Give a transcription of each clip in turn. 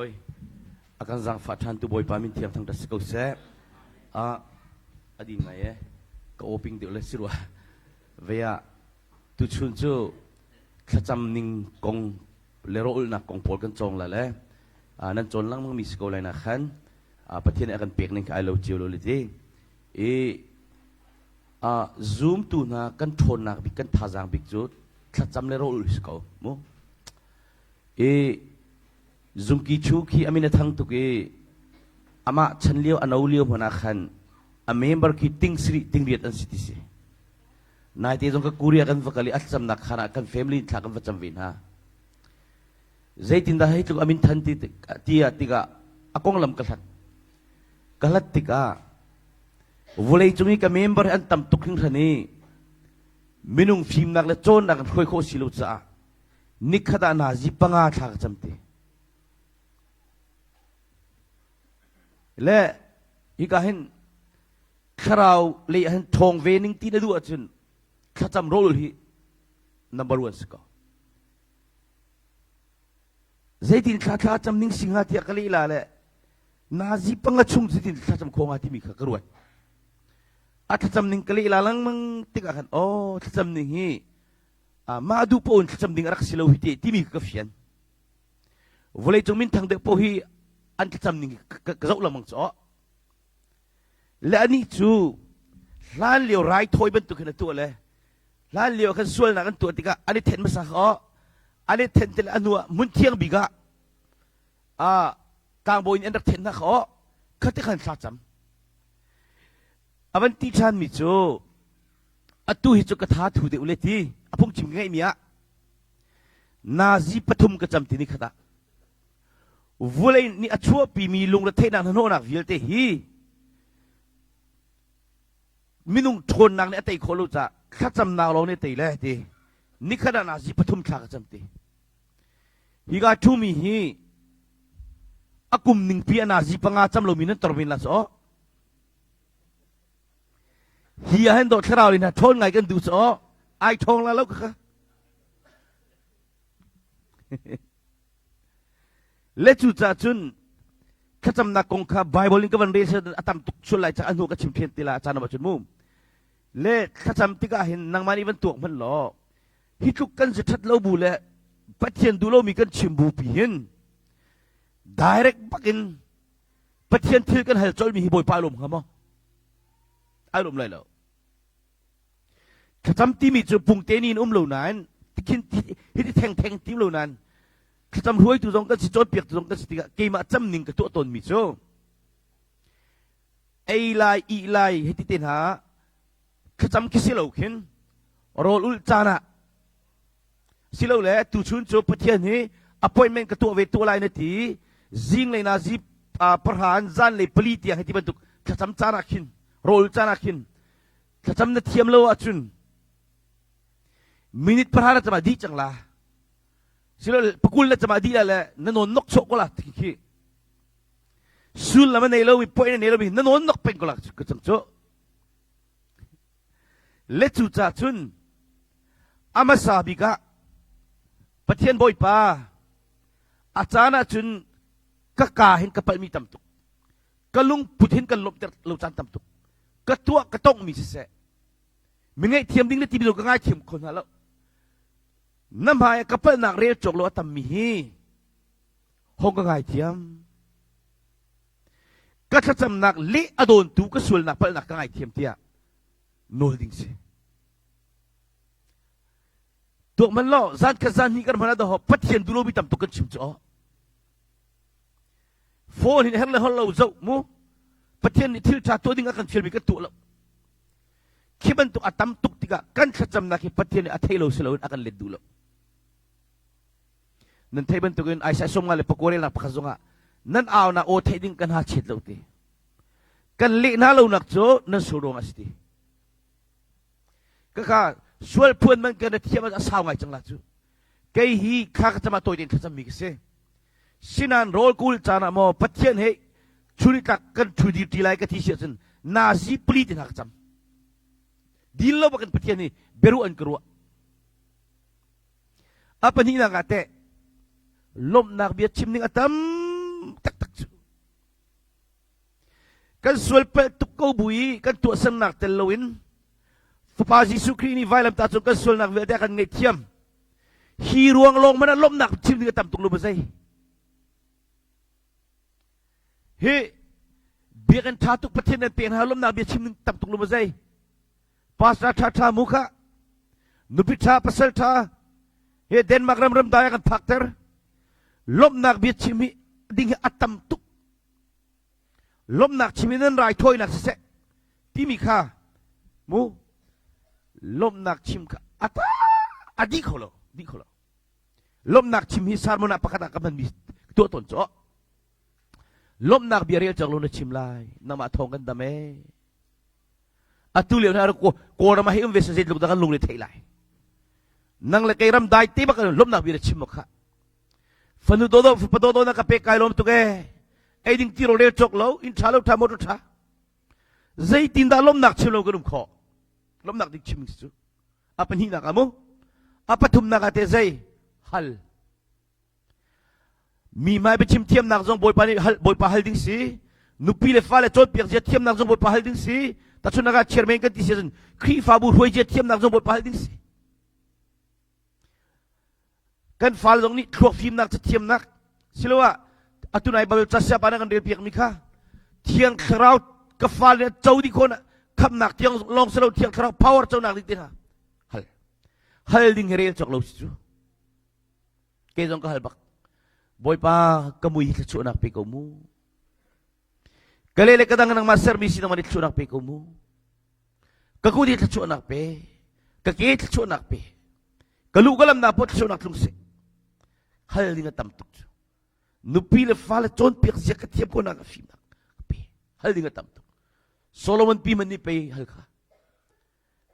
A kan zaangfah ṭhantu Bawipa min thiang thangṭhat si ko seh. Ah, a din ngai e. Ka awping deuh le si rua. Ve ah, tuchun cu thlacam ning kong le rawlulhnak kong pawl kan cawng la le ah, nan cawn lengmang mi si ko lai na khan ah, Pathian nih a kan pek ning kha ai lo cio lo le ti. I ah, zumtu hna kan ṭhawnnak bik kan thazaang bik cu thlacam le rawlulh si ko mu. I Zungki Chu khi a min a thang tuk i amah chan lio a no lio hmanh ah khan a member khi ting sarih ting riat an si ti si. Naite zong ka Korea kan va kal i a thlacamnak khan ah kan family thla kan va cam ve hna. Zeitindah hei tluk a min than ti tiah tikah a konglam ka hlat. Ka hlat tikah vawlei cung i ka member hi an tam tuk hringhran i minung fimnak le cawnnak in hruai khawh si lo caah nikhat ah nazi panga thla ka cam ti. Le hika hin thlarau lei ah hin ṭhawng ve ning ti na duh ahcun thlacam rawl hi number one si ko. Zeitin thla thla cam ning si hnga tiah ka leh la le nazi panga chung zeitin thlacam kho hnga timi kha ka ruat. A thlacam ning ka leh la lengmang tikah khan oh thlacam ning hi mah duh paoh in thlacam ding a rak si lo hi te timi ka fian. Vawleicung minthang deuh paoh hi an thlacam ning ka zoh lengmang cu. Le anih cu hlan lio raithawi bantuk hin a tuah le hlan lio khan sualnak an tuah tikah an i then hmasa kha an i then te le a hnu ah hmun thiang bik ah ah tlangbawi in an rak then hna kha khati khan thla cam a van ti ṭhan mi cu atu hi cu ka tha thu deuh le ti a phungchim ka ngeihmi ah nazi pathum ka cam ti ni khat ah vulei nih a chuahpimi lungretheihnak hnahnawhnak vialte hi minung ṭhawnnak nih a tei khawh lo caah thlacamnak lawng nih a tei le ti nikhat ah nazi pathum thla ka cam ti hika ṭhumi hi a kum ningpi a nazi panga cam lomi nan tor men la so Hi ah hin dawh thlarau in ṭhawn ngai kan duh cu ai ṭhawng la lo ka Le cu ca cun thlacamnak kong kha Bible in ka van rel a tam tuk sual lai ca a hnu ka chim thian ti la caan ah cun mu. Le thlacam tikah hin nangmah nih van tuak hmanh law hi tluk kan si ṭhat lo bu le Pathian duh lomi kan chim bu pi hin direct bakin Pathian thil kan hal colmi hi Bawipa a lawm hnga maw? Ai lawm lai lo. Thlacam timi cu pungte ni in um lo nain tikhin hiti theng theng tim lo nain thlacam hruaitu zong kan si cawnpiaktu zong kan si tikah keimah cam ning ka tuah tawnmi cu ei lai ih lai hiti te hna thlacam khi si lo khin rawl ulh caan ah silole tuchun cu Pathian hi appointment ka tuah ve tuah lai na ti zinglei na zi pahra zan lei pali tiang hei ti bantuk thlacam caan ah khin rawl caan ah khin thlacam na thiam lo ahcun minute pahra na cama dih cang la silole pakul na cama dih la le na nawn nok chawh ko la khi khi sullam a nei lo mi point a nei lo mi na nawn nok peng ko la ka cang cu Le cu ca cun a hmasa bik ah Pathian Bawipa a caan ah cun ka kaa hin ka palhmi tam tuk ka lungput hin kan lawmhter lo caan tam tuk ka tuah ka tonghmi siseh mi ngaihthiam ding le timi lo ka ngaithiam kho hna lo na hmai ka palhnak rel cawk lo a tammi hi hong ka ngaithiam ka thlacamnak leh a dawntu ka sualnak palhnak ka ngaithiam tiah nawl ding si tuak man lo zan khat zan hnih kan hman ah pathian duh lomi tam tuk kan chim cu aw phone hin her le hol lo zoh mu pathian nih thil tha tuah ding a kan fialmi kan tuah lo khi bantuk a tam tuk tikah kan thlacamnak hi pathian nih a thei lo si loin a kan let duh lo Nan theih bantukin Isaiah 54 relnak pakhat zongah nan aunak aw theih ding kan ha chet lo ti. Kan leh hna lonak cu nan sual ruangah a si ti. Kaka sual phuan man kan thiam a sau ngai cang la cu. Kei hi kha ka cama tawi tein thlacam mi ka si. Sinan rawl kul caan ah maw Pathian he chuni tlak kan thu dir ti lai ka thi si ahcun nazi pali te hna ka cam. Dil lo bakin Pathian hi beru an ka ruah. A pahnihnak ah teh lawmhnak bia chim ding a tam. taktak cu. Kan sual palh tuk ko bu i kan tuahsernak tel loin Fapa Jesuh Khrih nih vailamtah cung kan sualnak vialte a kan ngaihthiam. Hi ruang lawng hmanh ah lawmhnak chim ding a tam tuk lo maw zei? Hi biakinn ṭha tuk Pathian nan pek hna lawmhnak bia chim ding tam tuk lo maw zei? Pastor ṭha ṭha mu kha nupi ṭha pasal ṭha he Denmark ram ram dai a kan phakter. Lawmhnak bia chim hi ding hi a tam tuk. Lawmhnak chim in nan raithawinak siseh timi kha mu lawmhnak chim kha a ta a dih kho lo dih kho lo. Lawmhnak chim hi sermon ah pakhat ah ka hmanmi tuah tawn cu. Lawmhnak bia rel cang lo na chim lai. Nangmah thawng kan dam ee. Atu lio hna Kawlram ah hei um ve se zeitluk dah kan lungre theih lai. Nang le kei ram dai te bak lawmhnak bia na chim kha. Fanu dodo fapa dodo na ka pek kai lawm tuk ee. Ei ding ti rel cawk lo, inn ṭha lo ṭha motor ṭha. Zeitin dah lawmhnak chim lo kan um khawh? Lawmhnak ding chim cu. A pahnihnak ah mu. A pathumnak ah te zei? Hal. Mi hmai biachim thiamnak zong Bawipa nih hal, Bawipa hal ding si. Nupi le fale cawnpiak zia thiamnak zong Bawipa hal ding si. Tahchunhnak ah chairman kan ti si ahcun Khrihfabu hruai zia thiamnak zong Bawipa hal ding si. Kan fale zong nih thluak fimnak cathiamnak siloah atu nai Bible ca siapa na kan rel piakmi kha Thiang Thlarau ka fale nih co dih khawh khamnak tiang lawng silo Thiang Thlarau power conak ding te hna hal hal ding hi rel cawk lo si cu. Kei zong ka hal bak. Bawipa ka mui hi thluachuahnak pe ko mu. Ka le le ka dang nangmah sermi si nangmah nih thluachuahnak pe ko mu. Ka kut hi thluachuahnak pe. Ka ke thluachuahnak pe. Ka lu ka lamnak poh thluachuahnak tlung seh. Hal ding a tam tuk cu. Nupi le fale cawnpiak zia ka thiam ko nak a fimnak ka pe. Hal ding a tam tuk. Solomon pi man nih pei hal kha.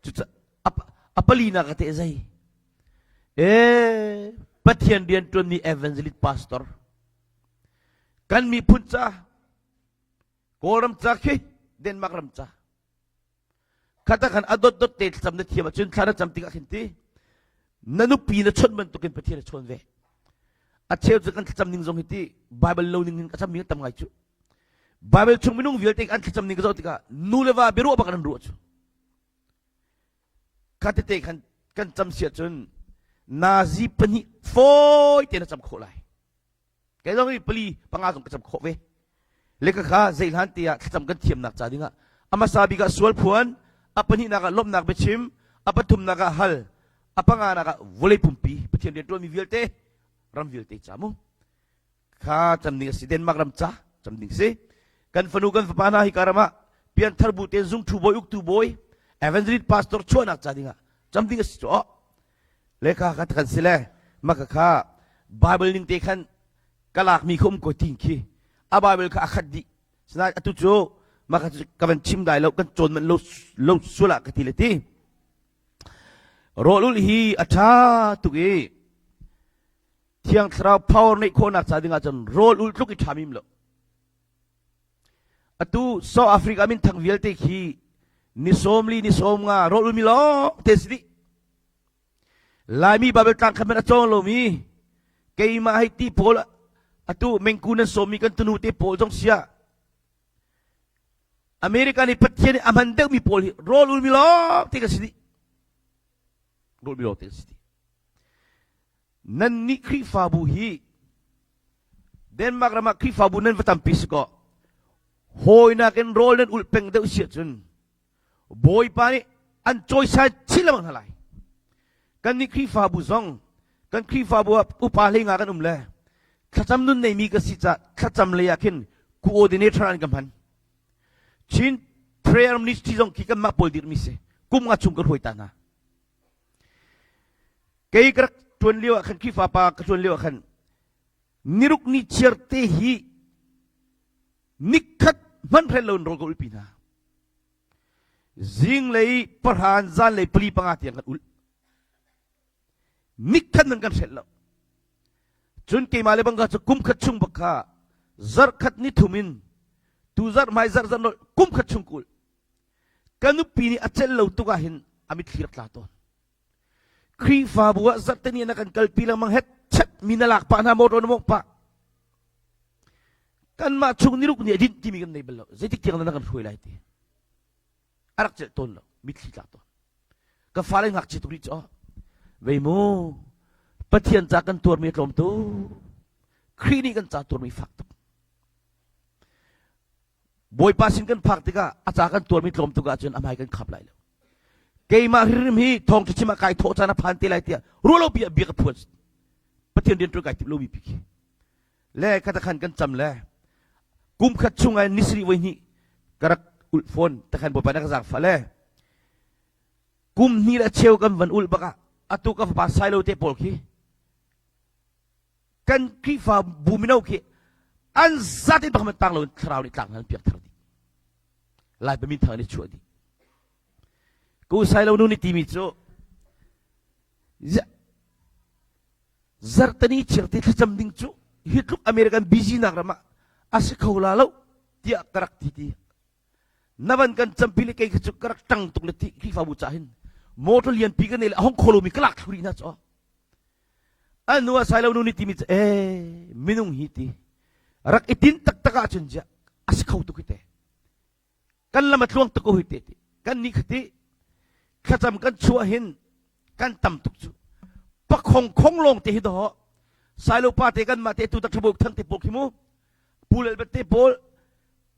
Cucaah a palinak a teh zei? Ee, Pathian rian ṭuanmi evangelist pastor. Kan miphun ca, Kawlram ca khi Denmark ram ca. Khata khan a dot dot te thlacam na thiam ahcun thla na cam tikah khin ti na nupi na chawnh bantukin Pathian a chawn ve. A cheu cu kan thlacam ning zong hi ti Bible lo ning in ka cammi tam ngai cu. Bible chung minung vialte an thlacam ning ka zoh tikah nu le va biaruah bak an ruah cu. Kha tete khan kan cam si ahcun nazi pahnih fawi tein a cam khawh lai. Kei zong hi pali panga zong ka cam khawh ve. Le ka kha zeihlan te ah thlacam kan thiamnak ca dingah a hmasa bik ah sual phuan, a pahnihnak ah lawmhnak biachim, a pathumnak ah hal, a panganak ah vawlei pumpi Pathian rian ṭuanmi vialte ram vialte ca mu. Kha cam ding a si Denmark ram ca cam ding si. Kan fanu kan fapa hna hika ram ah pianthar bu tein zungṭhu bawi uktu bawi evangelist pastor chuahnak ca dingah cam ding a si cu. Le kha kha kan si le maka kha Bible ning te khan ka lakmi kha um ko tin khi a Bible kha a khat dih. Sinain atu cu maka cu ka van chim dai lo kan cawn manh lo lo sual ah ka ti le ti. Rawlul hi a ṭha tuk i Thiang Thlarau power neih khawhnak ca dingah cun rawl ul tluk i ṭha mim lo. Atu South Africa minthang vialte khi ni sawm li ni 50 rawl ulmi lawng te si dih. Laimi Bible tlang khat man a cawng lomi keimah hei ti pawl atu mengku nan sawmmi kan tunu te pawl zong sia America nih Pathian nih a hman deuhmi pawl hi rawl ulmi lawng te kan si dih. Rawl ulmi lawng te kan si dih. Nannih Khrihfabu hi Denmark ram ah Khrihfabu nan va tampi si kaw hawi nakin rawl nan ulh peng deuh si ahcun Bawipa nih an cawisan chin lengmang hna lai. Kannih Khrihfabu zong kan Khrihfabu ah upa hlei nga kan um le thlacam nun neimi ka si caah thlacam lei ah khin coordinator an ka hman. Chin Prayer Ministry zong khi kanmah pawl dirhmi si. Kum nga chung ka hruai ta hna. Kei ka rak ṭuan lio ah khan Khrihfa pa ka ṭuan lio ah khan niruk ni chiar te hi nikhat hmanh hrel loin rawl ka ulpi hna. Zinglei pahran zanlei pali panga tiang kan ulh. Nikhat nan kan hrelh lo. Cun keimah le bang ka cu kum khat chung bak kha zarh khat ni thum in tu zarh hmai zarh zarh kum khat chung ka ulh. Ka nupi nih a celh lo tuk ah hin a mitthli rak tla tawn. Khrihfabu ah zarhteni na kan kalpi lengmang het chet mi na lak pah hna motor na mawngh pah. Kanmah chung niruk ni a dinh timi kan nei bal lo. Zeitik tiang na kan hruai lai ti. A rak celh tawn lo. Mitthli tlak tawn. Ka fale ngakchia tuk rih cu. Vei mu. Pathian ca kan tuarmi a tlawm tuk. Khrih nih kan ca tuarmi fak tuk. Bawipa sin kan phak tikah a ca kan tuarmi tlawm tuk ahcun a hmai kan khap lai lo. Keimah hrimhrim hi thawngṭha chim ah kai thawh caan a phan te lai tiah ruahlopi ah bia ka phuan. Pathian rian ṭuan kai timh lomi pi khi. Le kha takhan kan cam le kum khat chung ah nisarih voi hnih ka rak ulh fawn takhan Bawipa na ka zaangfah le kum hnih le cheu kan van ulh bak ah atu ka fapa Sailo te pawl khi kan Khrihfa bu mino khi an zat in pakhat tang lo in thlarau nih tlak hna an piak thar dih lai pamin thang an i chuah dih ku sailo nu nih timi cu zartani chirti thlacam ding cu hi tluk American busy nak ram ah a si kho la lo tiah ka rak ti ti na van kan campi le kei kha cu ka rak ṭang tuk le ti Khrihfabu ca hin motor lianpi ka nei le a hong kholo mi ka lak thlu rih hna cu An nu ah sailo nu nih timi cu ee minung hi ti rak i tin taktak ahcun ziah a si kho tuk hi te kan lam a tluang tuk ko hi te ti kan nih khati thlacam kan chuah hin kan tam tuk cu pakhong khong lawng te hi do sailo pa te kan mah te tu tak thabuk thang te pawl khi mu pu lel te pawl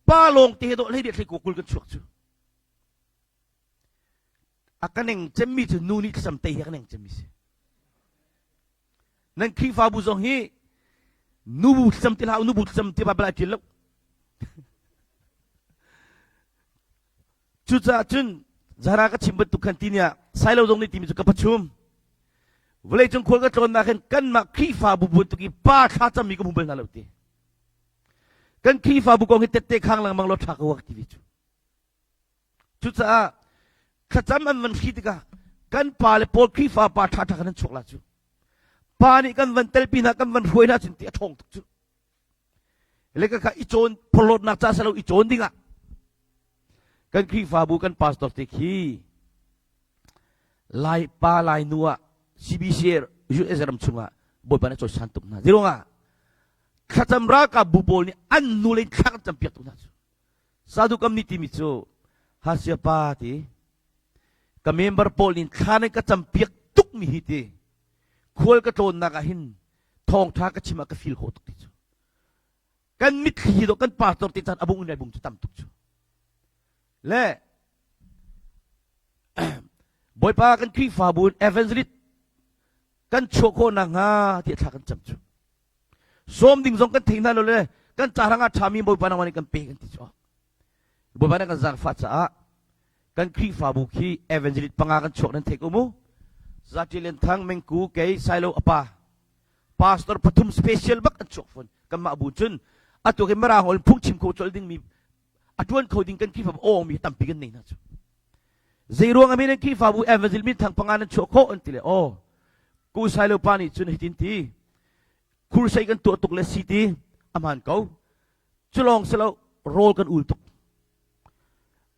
pa lawng te hi do hlei hlei kul kan chuak cu A ka neng cemmi cu nu nih thlacam tei hi a ka neng cemmi si. Nan Khrihfabu zong hi nubu thlacam ti hlah u, nubu thlacam ti Baibal ai ṭial lo. Cucaah cun zara ka chim bantuk khan ti nih Sailo zong nih timi cu ka pachum. Vawleicung khual ka tlawnnak hin kanmah Khrihfabu bantuk i pa thlacammi ka hmu bal hna lo ti. Kan Khrihfabu kong hi tette khang lengmang law ṭha ko ti cu. Cucaah thlacam an van hri tikah kan pa le pawl Khrihfa pa ṭhaṭha kan an chuak la cu. Pa nih kan van telpi hna kan van hruai hna cun ti a ṭhawng tuk cu. Le ka kha i cawn phorhlawtnak ca salo i cawn dingah kan Khrihfabu kan pastor te khi Lai pa Lai nu ah CBC US ram chungah Bawipa nih cawisan tuk hna. Zeiruangah thlacam ralkap bu pawl nih an nu le thla kan campiak tuk hna cu. Sadukam nih timi cu Hasia pa ti ka member pawl nih thla nan ka campiak tuk mi hi ti khual ka tlawnnak ah hin thawngtha ka chim ah ka feel khawh tuk ti cu kan mitthli do kan pastor te chan abung in bung cu tam tuk cu le Bawipa kan Khrihfabu evangelist kan chuah khawh nakhnga ti thla kan cam cu Sawm ding zong kan thei hna lo le kan ca hrang ah ṭhami Bawipa nangmah nih kan pe kan ti cu. Bawipa nih kan zaangfah caah kan Khrihfabu khi evangelist panga kan chuak nan thei ko mu. Zati Lian Thang, Mengku, kei, Sailo, apa. Pastor pathum special bak an chuak fawn. Kanmah bu cun atu khi Mirang holh phungchim kho colh dingmi a ṭuan kho ding kan Khrihfabu awng mi tampi kan nei hna cu. Zei ruang ah nan Khrihfabu evangelist min thang panga nan chuah khawh an ti le aw. Ku Sailo pa nih cun hitin ti Khursei kan tuah tuk le si ti a hmaan ko. Cu lawng si lo rawl kan ul tuk.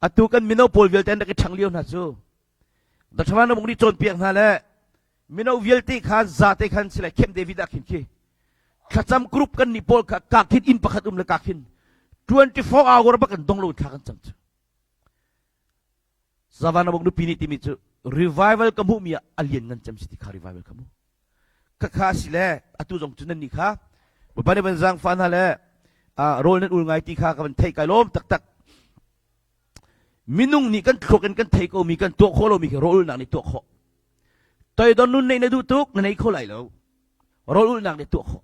Atu kan mino pawl vialte an rak i ṭhang lio hna cu Dr. Vanramung nih cawnpiak hna le mino vialte kha zate khan si le Camp David ah khin khi thlacam group kan nih pawl kha ka khin inn pakhat um le ka khin 24 hour bak kan dong lo thla kan cam cu Zavanabuk nupi nih timi cu revival ka hmuhmi ah a lian ngan cem si ti kha revival ka hmu. Khakha si le atu zong cu nan nih kha Bawipa nih van zaangfah hna le rawl nan ul ngai ti kha ka van theih kai lawm taktak. Minung nih kan thluak in kan thei ko mi kan tuah khawh lomi khi rawl ulnak nih tuah khawh. Toidor nun neih na duh tuk na nei kho lai lo. Rawl ulnak nih tuah khawh.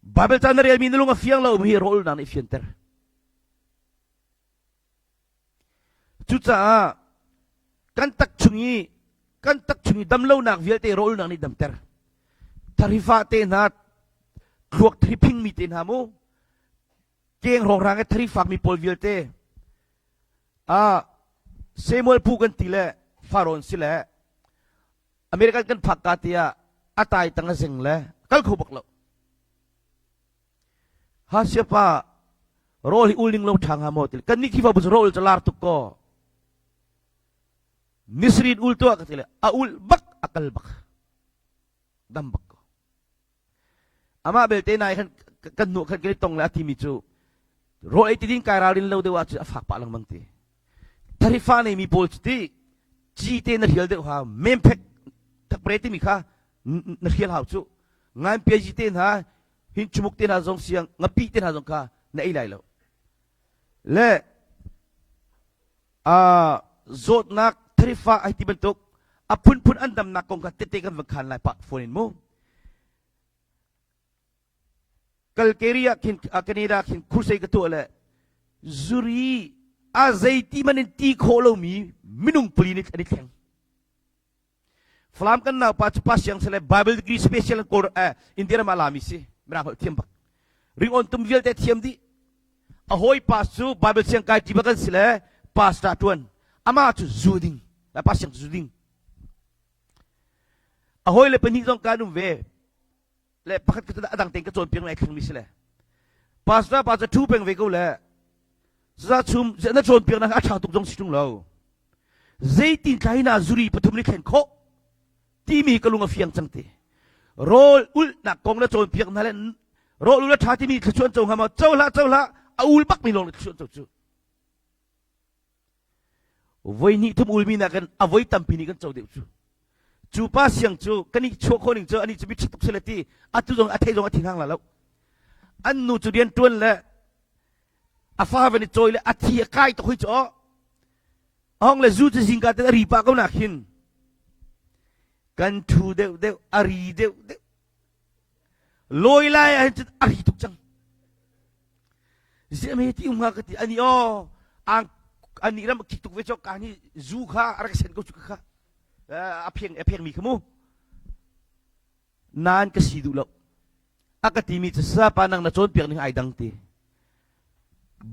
Bible ca na relmi na lung a fiang lo mi hi rawl ulnak nih fianter. Cucaah kan tak chung i kan tak chung i damlonak vialte rawlnak nih damter. Tharifa te hna, thluak thriphing mi te hna mu, keng rawkrang i tharifak mi pawl vialte, ah Samuel pu kan ti le Faraon si le American kan phak ka tiah a tai tang a zeng le kal kho bak lo. Hasia pa rawl hi ul ning lo ṭha hnga maw ti kan nih Khrihfabu cu rawl cu lar tuk kaw nisrin ul tuah ka ti le a ul bak a kal bak dam bak ko amah belte nai khan Kan hnuah khan kan i tong le a timi cu rawl ei ti ding kai ralrin lo deuh ahcun a fak pah lengmang ti. Tharifa neimi pawl cu ti cite na hrial deuh hau memphek thakpre timi kha na hrial hau cu nganpiazi te hna hin chumuk te hna zong siang ngapi te hna zong kha na ei lai lo le a zawtnak tharifa ai ti bantuk a phunphun an damnak kong kha tete kan van khan lai pah phone in mu Calgary ah khin Canada khin crusade ka tuah le zuri a zeiti man in ti khawh lomi minung pali nih an i thleng. Falam kan naupa cu pa siang sele Bible degree special kawl eh, India ram ah lami si mirang holh thiam bak. Ringon tum vialte thiam dih. A hawi pa cu Bible siang kai ti bak an si le pastor tuan. Amah cu zu ding. Pa siang cu zu ding. A hawi le pahnih zong kan um ve. Le pakhat ka a dang tein ka cawnpiak lai thlengmi si le pastor pa cu ṭhu peng ve ko le za chum na cawnpiak nak a ṭha tuk zong si ṭung lo zeitin thla hi na zuri pathum ni thlen khawh timi ka lung a fiang cang ti rawl ulhnak kong na cawnpiak hna le rawl ul a ṭha timi thluachuah co hnga maw co hlah co hlah a ul bak mi lawng le thluachuah co cu Voi hnih thum ulmi nakin a voi tampi nih kan co deuh cu. Cu pa siang cu kan i chuah khawh ning cu ani cu miṭha tuk sile ti atu zong a thei zong a thi hang la lo. An nu cu rian ṭuan le a fa van i cawi le a thi a kai tuk hoi cu aw. Hong le zu cu zingka te a ri pah ko nak hin kan ṭhu deuh deuh a ri deuh deuh lawi lai ah hin cun a ri tuk cang ziah ti um hnga ka ti ani aw ang ani ram khik tuk ve chok ka ni zu kha a rak sen ko chu kha a pheng a pheng mi kha mu nan ka si duh lo a ka ti mi cu sa pa nang na cawn piak ning ai dang ti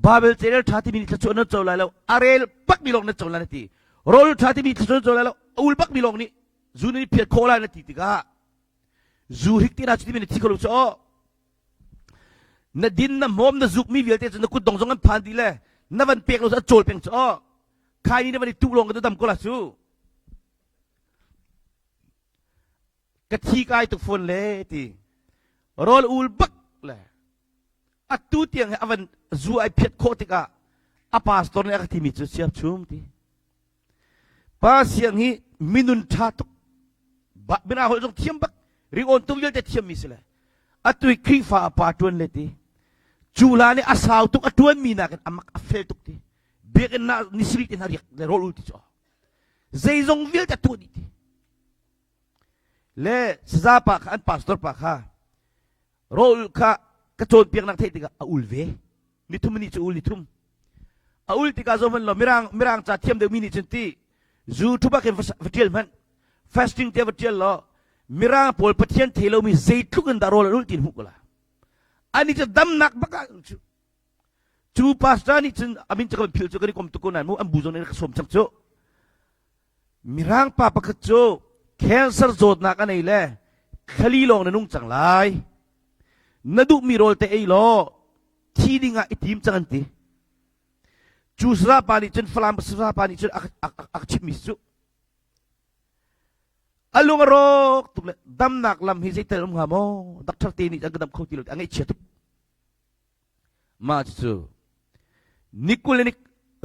Bible carel tha timi nih thluachuah na co lai lo a rel bak mi lawng na co lai na ti rawl tha timi thluachuah na co lai lo a ul bak mi lawng nih zu nih phiat khawh lai na ti tikah Zu hrik ti na cu timi na thi kho lo cu aw. Na din na hmawm na zuk mi vialte cu na kut dong zong an phan dih le na van pek lo cu a cawl peng cu aw. Khai ni na van i tuh lawng ka dam ko la cu. Ka thi kai tuk fawn le ti. Rawl ul bak le atu tiang hi avan zu ai phiat khawh tikah a pastor nih a ka timi cu siam chum ti. Pa siang hi minun ṭha tuk bina holh zong thiam bak ringawn tum vialte thiammi si le atu hi Khrihfa a pa ṭuan le ti cu la nih a sau tuk a ṭuanmi nakin a mak a fel tuk ti biakinn na nisarih te hna riak le rawl ul ti cu zeizong vialte tuah dih ti le saza pa kha an pastor pa kha rawl kha ka cawnpiaknak theih tikah a ul ve nithum ni cu ul nithum a ul tikah zo hmanh law mirang mirang ca thiam deuhmi nih cun ti zu thubak in va ṭial hmanh fasting te va ṭial law mirang pawl pathian thei lomi zeitluk in dah rawl an ul ti hmuh ko la ani cu damnak bak ah cu cu pastor nih cun amin cu kan phil cu kan i kom tuk ko nain mu an bu zong nih ka sawm cang cu Mirang pa pakhat cu cancer zawtnak a nei le thlali lawng na nung cang lai. Na duhmi rawl te ei law thi ding ah i tim cang an ti. Cu saza pa nih cun Falam saza pa nih cun a, a, a, a chimmi cu a lung a rawk tuk le damnak lam hi zeitel um hnga maw doctor te nih an ka dam kho ti lo a ngaihchia tuk Mah cucu ni 20 le ni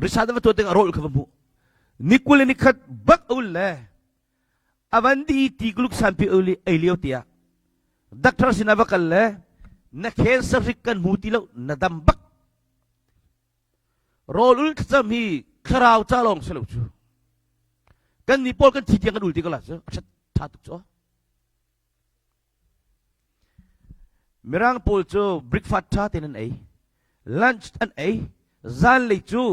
risa va tuah tikah rawl kha va hmuh. Ni 20 le ni khat bak a ul le a van di ti kuluk sanpi ul i ei lio tiah doctor sinah va kal le na cancer hrik kan hmu ti lo na dam bak. Rawl ul thlacam hi thlarau ca lawng si lo cu. Kan nih pawl kan thi tiang kan ul ti ko la cu a ṭha tuk cu. Mirang pawl cu breakfast ṭha tein an ei. Lunch an ei. Zanlei cu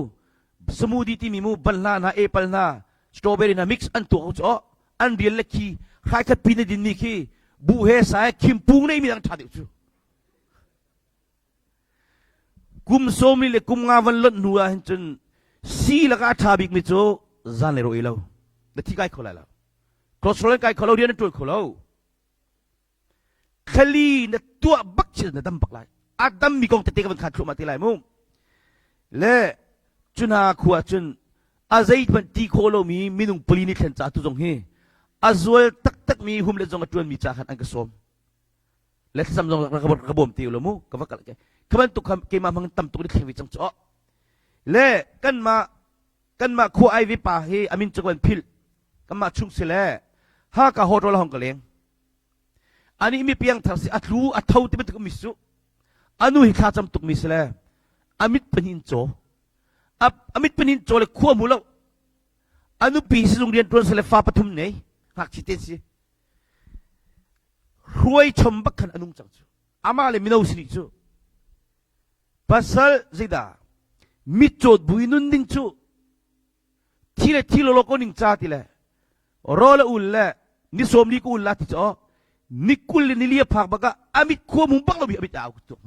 smoothie timi mu banhla hna, apple hna, strawberry hna mix an tuah ko cu aw. An rial le khi hraikhat pi na dinmi khi buh he sa he khimpung nei mi dang ṭha deuh cu. Kum sawmli le kum nga van lonh hnu ah hin cun si lakah a ṭha bikmi cu zanlei ro ei lo. Na thi kai kho lai lo. Cholesterol an kai kho lo, rian an ṭuan kho lo. Thlali na tuah bak chin na dam bak lai. A dammi kong tete ka van khan thluahmah te lai mu. Le cu hna khua cun a zeihmanh ti khawh lomi minung pali nih thlen ca tu zong hi a zual taktakmi humlet zong a ṭuanmi ca khan an ka sawm. Le thlacam zong rak ka bawm te u lo mu ka va kal ke. Kha bantuk kha keimah hmang tam tuk ni thleng ve cang cu. Le kanmah kanmah khua ai ve pa hi amin cu kan philh. Kanmah chung si le ha ka hotel hong ka leng. Ani mi piang thar si a tlu a tho ti bantuk mi su. Anu hi thla cam tuk mi si le amit panin caw. Amit panin caw le khua mu lo. A nupi sizung rian ṭuan sile fa pathum nei ngakchi te si. Hruai chom bak khan a nung cang cu. Amah le mino si cu. Pasal zeidah mitcawt bui nun ding cu thi le thi lolo ko ning ca ti le rawl a ul le ni sawm li ka ul la ti cu ni kul le ni li a phak bak ah amit khua mum bak lo bi amit au tuk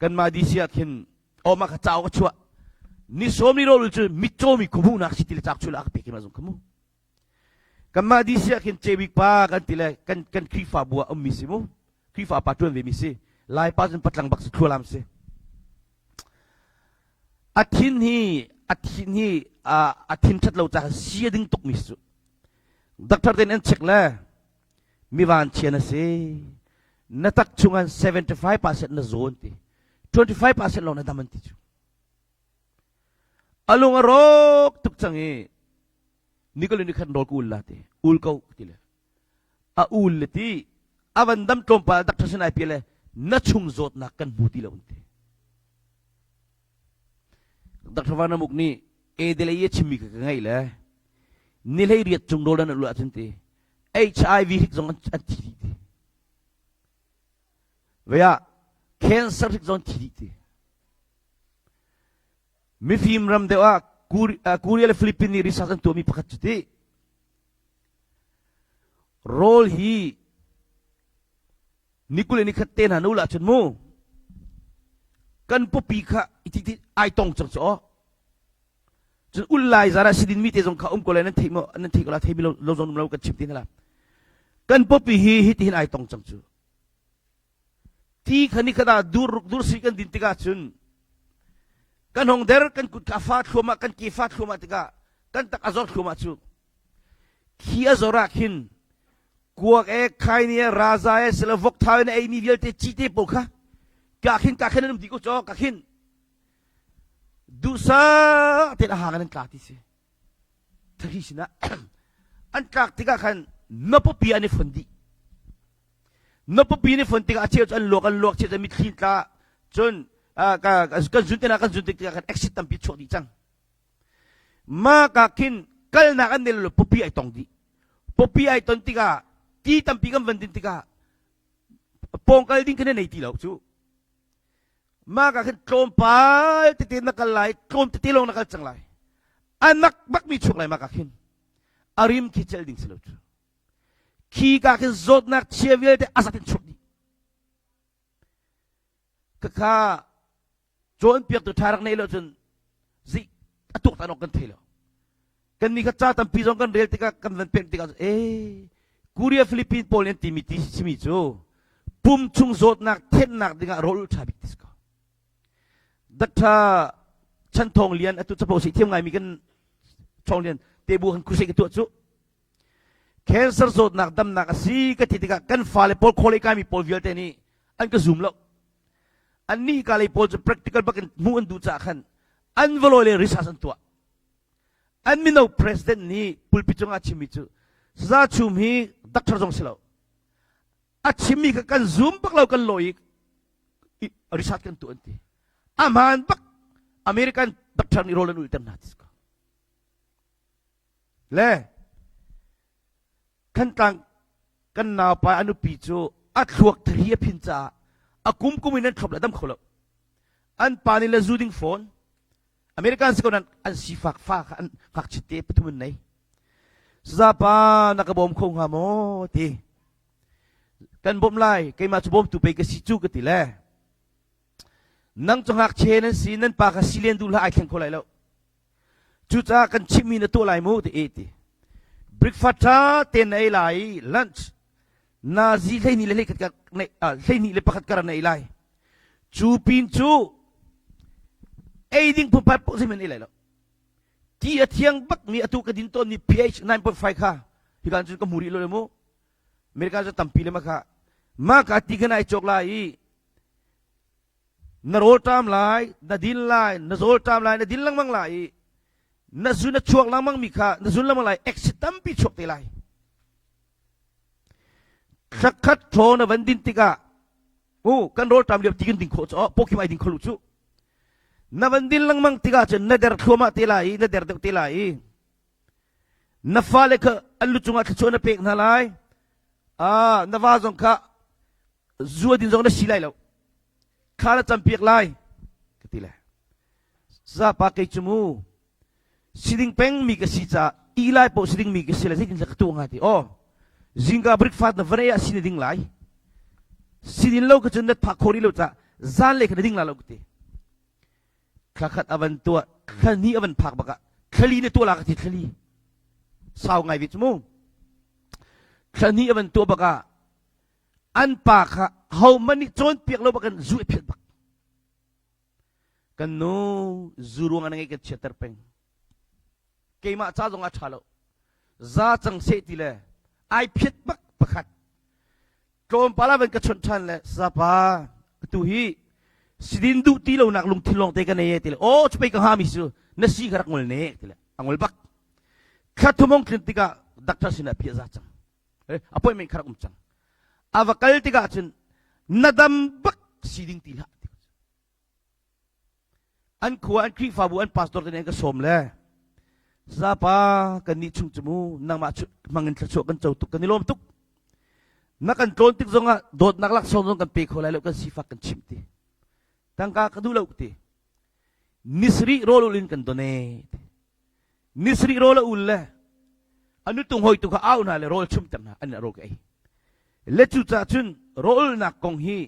Kanmah DC ah khin awma kha cauk a chuah. Ni sawm ni rawl cu mitcaw mi khuamuhnak si ti le cak chula ka pek ma zung khamu. Kanmah DC ah khin cebik pa kan ti le kan kan Khrihfabu ah ummi si mu. Khrihfa pa tuan ve mi si. Lai pa cun patlang bak si thlualam si. A thin hi a thin hi a thin that lo ca sia ding tuk mi si cu. Doctor ten an check le mi vanchia na si na tak chungah 75% na zawn ti 25% lawng na dam an ti cu a lung a rawk tuk cang i nikolin ni khan rawl ka ul la ti ul ko ti le a ul le ti a van dam tlawmpal doctor sin ai pi le na chung zawtnak kan hmu ti lo an ti Dr. Vanamuk nih Adelaide a chimmi ka ka ngaih le ni hlei riat cung rawl an ul ahcun ti HIV hrik zong an thi dih ti. Vei ah cancer hrik zong an thi dih ti. Mifim ram deuh ah Korea le Philippines nih research an tuahmi pakhat cu ti. Rawl hi ni kul le ni khat te hna nu lah cun mu kan pupi kha iti ti ai tong cang cu aw cun ul lai zara sidin mi te zong kha um ko lai nan thei mo nan thei ko la thei mi lo lo zong lo kan chim ti la kan pupi hi hi ti hin ai tong cang cu ti kha ni khada dur dur si kan din tikah cun kan hong der kan kut ka fa thluama kan ke fa thluama tikah kan tak azor thluama cu khi azor ah khin kuak e khaini e raza e sila vok thau in ei mi vialte cite pawl kha ka khin ka khin an um ti ko cho ka khin duhsa te a hang an tla ti si thari sinah an tlak tikah khan na pupi an i fon dih na pupi ni fon tikah a cheu cu an luak an luak cheu cu mitthli tla cun kan zun tina kan zun tikah khan exit tampi chuak dih cang Ma ka khin kalnak an nel lo pupi ai tong dih. Pupi ai ton tikah ti tampi kan van din tikah pawngkal ding khan nei ti lo cu. Ma ka khin tlawmpal tete na kal lai, tlawm tete lawng na kal cang lai. A nak bak mi chuak lai ma ka khin. A rim khi cel ding si lo cu. Khi ka khin zawtnak chia vialte a zat in chuak dih. Khakha cawnpiaktu ṭha rak neih lo cun zi a tuaktan awk kan thei lo. Kan nih kha ca tampi zong kan rel tikah kan van pemh tikah ee Korea Philippines pawl nih an timi ti simi cu pum chung zawtnak thennak dingah rawl ulh ṭha bik ti si ko. Doctor Chan Thawng Lian atu capo si thiam ngaimi kan Thawng Lian te bu han crusade ka tuah cu cancer zawtnak damnak a si ka ti tikah kan fale pawl khualei kaimi pawl vialte nih an ka zum lo annih ka lei pawl cu practical bak in hmuh an duh caah khan an va lawi le research an tuah an mino president nih pulpit cungah a chimmi cu saza chum hi doctor zong si lo a chimmi kha kan zum bak lo kan lawi i research kan tuah an ti a hmaan bak American doctor nih rawl an ulter hna ti Le Thantlang kan naupa a nupi cu a thluak thari a phin caah a kum kum in an thlop le dam kho lo. An pa nih le zu ding fawn. American si ko nan an sifak fa kha an ngakchit te pathum an nei. Saza pa na ka bawm kho hnga maw ti. Kan bawmh lai keimah cu bawmtu pei ka si cu ka ti le. Nang cu ngakchia nan si nan pa kha si len duh hlah ai thleng kho lai lo. Cucaah kan chimhmi na tuah lai mu ti e ti. Breakfast ṭha tein na ei lai i lunch nazi 12 le 21 le pakhat kar na ei lai. Cu pin cu ei ding phunphai paoh zeihmanh ei lai lo. Ti a thiang bakmi atu ka din tawnmi pH 9.5 kha hikan cun ka hmu rih lo le mu. America cu tampi le makha mah ka ti khan ai cawk lai i na rawl ṭam lai na din lai na zawl ṭam lai na din lengmang lai i na zun a chuak lengmang mi kha na zun lengmang lai acid tampi chuak te lai thlakhat thaw na van din tikah u kan rawl ṭam lio ti kan ding khawh cu pawkhim ai ding kho lu cu na van din lengmang tikah cun na der thluahmah te lai i na der deuh te lai i na fale kha an lu cungah thluachuah na pek hna lai ah na va zong kha zu a din zong na si lai lo thla na campiak lai ka ti le zapa kei cu mu siding peng mi ka si ca i lai po siding mi ka si le zeitin ka tu nga ti oh zingka breakfast na van ah sin ding lai sidin lo ka cun na phak khori lo ca zan le kha na ding la lo ka ti thla khat avan tuah thla ni avan phak baka thlali ne tuah la ka ti thlali sau ngai ve cu mu thla ni avan tuah baka an pa kha hohmanh nih cawnpiak lo bakin zu i phiat bak kan nu zu ruang an ngei kan chiatter peng keimah ca zong a ṭha lo za cang seh ti le ai phiat bak pakhat tlawmpal ah van ka chawnh ṭhan le sapa atu hi sidin duh ti lonak lungthin lawng te ka nei e ti le aw chupei ka hami cu na si ka rak ngol ne ti le a ngol bak thla thumong tlin tikah doctor sinah phiah za cang appointment kha rak um cang a va kal tikah cun na dam bak si ding ti hlah an khua an Khrihfabu an pastor te nih an ka sawm le zapa kan nih chung cu mu nangmah hmangin thluachuah kan co tuk kan i lawm tuk na kan tlawn tik zongah dawtnak laksawng zong kan pe kho lai lo kan sifak kan chimh ti tangka ka duh lo ti nisri rawl ul in kan donate nisri rawl a ul le a nutung hoi tu kha au hna le rawl chumter hna an rawl ka ei le cu ca cun rawlnak kong hi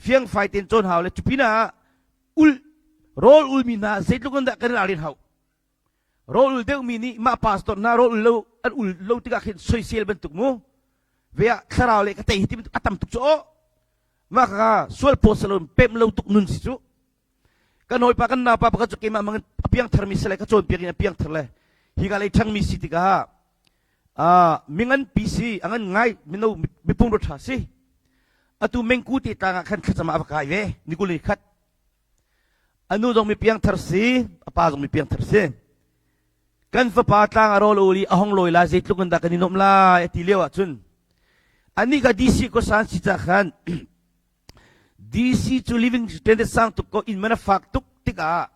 fiangfai ten cawn hau le cupina ah ul rawl ulmi hna zeitluk in dah kan ralrin hau rawl ul deuhmi nih mah pastor hna rawl ul lo an ul lo tikah khin soisel bantuk mu ve ah thlarau le ka tei hi ti a tam tuk cu aw mah kha sual pawt salon pem lo tuk nun si cu kan hawipa kan naupa pakhat cu keimah mang a piangthar mi si le ka cawnpiak in a piangthar le hi ka lei ṭhangmi si tikah mingan pi si a ngan ngai mino mipung ro ṭha si atu mengku te tlang ah khan thlacam ah a va kai ve nikul ni khat anu zong mi piangthar si a pa zong mi piangthar si kan fapa tlang a rawl ul i a hong lawi lai zeitluk in dah kan i nuamh lai a ti lio ah cun anih ka DC ko san si ca khan DC cu living standard sang tuk ko inn man a fak tuk tikah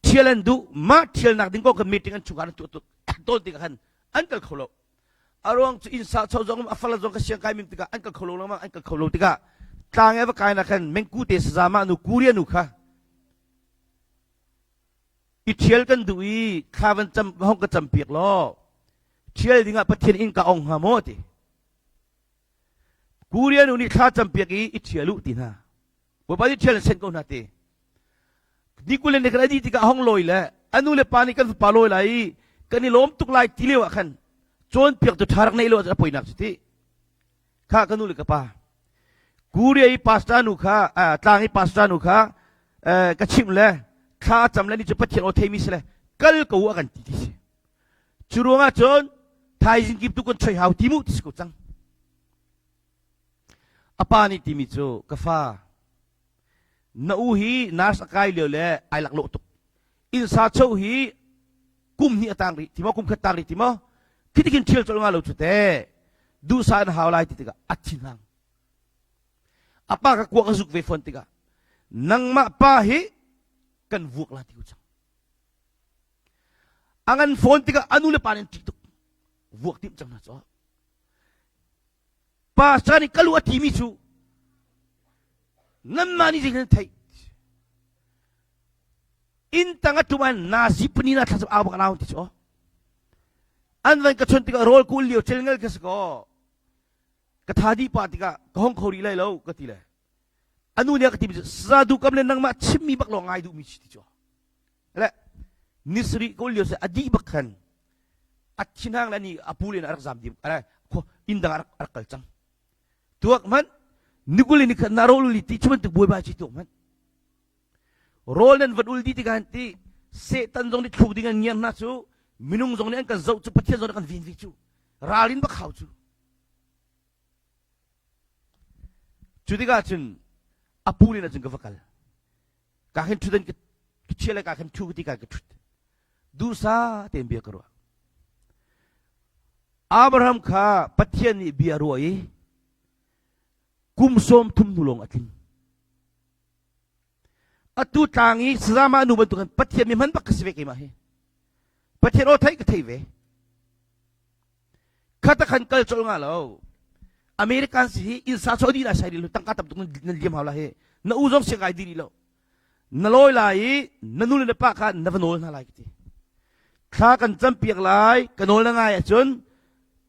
thial an duh mah thialnak ding ko kan meeting an chungkhar an tuah tuk tawn tikah khan an kal kho lo a ruang cu inn sa cho zong a fala zong ka siang kai mim tikah an kal kho lo lengmang an kal kho lo tikah tlang e va kai na khan mengku te saza ma nu Korea nu kha i thial kan duh i thla van cam hong ka cam piak law thial dingah Pathian inn ka ong hnga maw ti Korea nu nih thla campiak i i ṭhial u ti hna. Bawipa nih ṭhial in sen ko hna ti. Ni kul le kan adi tikah hong lawi le anu le pa nih kan fapa lawi lai i kan i lawm tuk lai ti lio ah khan cawnpiak tu ṭha rak neih lo a poinak cu ti. Kha ka nu le ka pa. Korea i pastor nu kha tlang i pastor nu kha ka chimh le thla cam le ni cu Pathian aw theimi si le kal ko u a kan ti ti si. Cu ruangah cun thaizing kip tu kan choi hau ti mu ti si ko cang. A pa nih timi cu ka fa na u hi nurse a kai lio le ai laklawh tuk. Innsa cho hi kum hnih a tang rih ti maw kum khat tang rih ti maw khitikin ṭhial colh nga lo cu te duhsah in hau lai ti tikah a thinhang. A pa ka kuak a zuk ve fawn tikah nangmah pa hi kan vuak la ti ko cang. A ngan fawn tikah a nu le pa nih an ṭih tuk. Vuak timh cang hna cu. Pastor nih kalu a timi cu nanmah nih zeitin theih. Inn tang a tum an nazi pani na thlacam au bak nau ti cu. An van ka chon tikah rawl kul lio chelngel ka si ko. Ka tha di pa tikah ka hong kho rih lai lo ka ti le. Anu nih a ka timi cu sadu kam le nangmah chimmi bak lawng ngai duhmi si ti cu. Le nisri ko lio se a dih bak khan a thinhang le ni a pu le a rak zam dim inn dang a rak kal cang tuak hmanh nikul ni khat na rawl uli ti chuan tuk buai bai chi tuak hmanh rawl nan van ul di tikah ti satan zong nih thluk ding an ngiar hna cu minung zong nih an kan zoh cu pathian zong nih kan vin ve cu ralin bak hau cu. Cu tikah cun a pu len ahcun ka va kal. Ka khin ṭhut an ka chia le ka khin ṭhu ka ti ka ka ṭhut. Duhsa tein bia ka ruah. Abraham kha Pathian nih bia ruah i kum sawm thum hnu lawng a tling. Atu tlang i sazama nu bantukin Pathian mi hman bak ka si ve keimah hi. Pathian aw theih ka thei ve. Khata khan kal colh nga lo. American si hi inn sa chaw di lai sai lo tangka tam tuk nan liam hau la hi. Na u zong siang ai di lo. Na lawi lai i na nu le na pa kha na va nawl hna lai ka ti. Thla kan cam piak lai ka nawl na ngai ahcun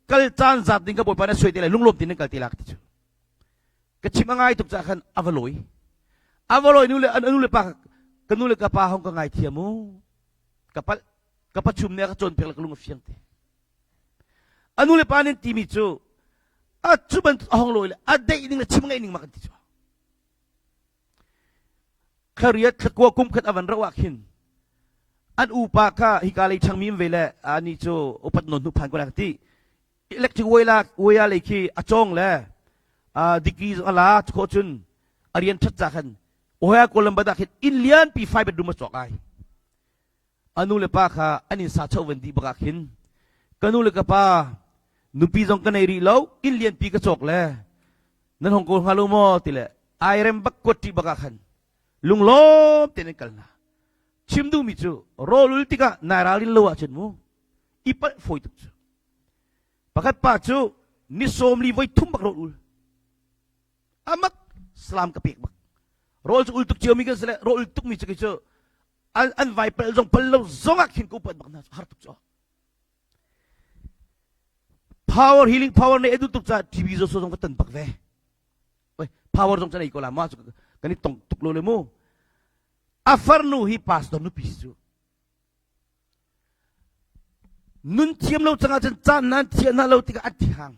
kal caan zat ding ka bawipa na suai te lai lunglawm tin nan kal te la ka ti cu. Ka chim a ngai tuk caah khan a va lawi. A va lawi nu le a nu le pa ka nu le ka pa hong ka ngai thiam u. Ka palh ka pachum nih a ka cawnpiak le ka lung a fiang te. A nu le pa nih timi cu a cu bantuk a hong lawi le a deih ning le chim ngaih ning ma kan ti cu. Thla thlakua kum khat a van rauh ah khin an upa kha hika lei changmi ve le ani cu upat nawn hnu phan ko la ka ti electric waya waya lei khi a cawng le degree zong a la khawh cun a rian ṭhat ca khan Ohio Columbus ah khin inn lianpi five bedroom a cawk ai a nu le pa kha an inn sa cho van dih bak ah khin ka nu le ka pa nupi zong ka nei rih lo inn lianpi ka cawk le nan hong ko hnga lo maw ti le ai rem bak kuat ṭih bak ah khan lunglawm tein an kal hna chim duhmi cu rawlul tikah nai ralrin lo ahcun mu i palh fawi tuk cu pakhat pa cu ni sawm li voi thum bak rawl ul amak salam ka pek bak rawl cu ul tuk cio mi kan si le rawl ul tuk mi cu kei cu an an vai pal zong pal lo zong ah khin ko pat bak na har tuk cu power healing power ne edu tuk ca TV zo so zong ka tan bak ve oi power zong chan ei ko la ma kan i tong tuk lo le mu a farnu hi pastor nupi cu Nun thiam lo cangah cun caan nan thiah hna lo tikah an thihang.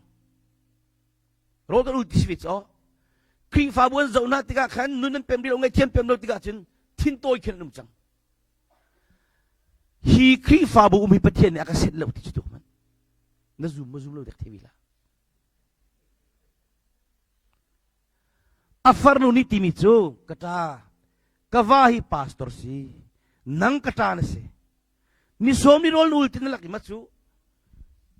Rawl kan ul ti si ve caw. Khrihfabu an zoh hna tikah khan nun an pem rih lo ngaihthiam pem lo tikah cun thin tawi khin an um cang. Hi Khrihfabu um hi Pathian nih a ka senh lo ti cu tuk man. Na zum ma zum lo dek thevi la. A farnu nih timi cu ka ṭa ka va hi pastor si nang ka ṭa na si ni sawm ni rawl ul ti na lak i ma cu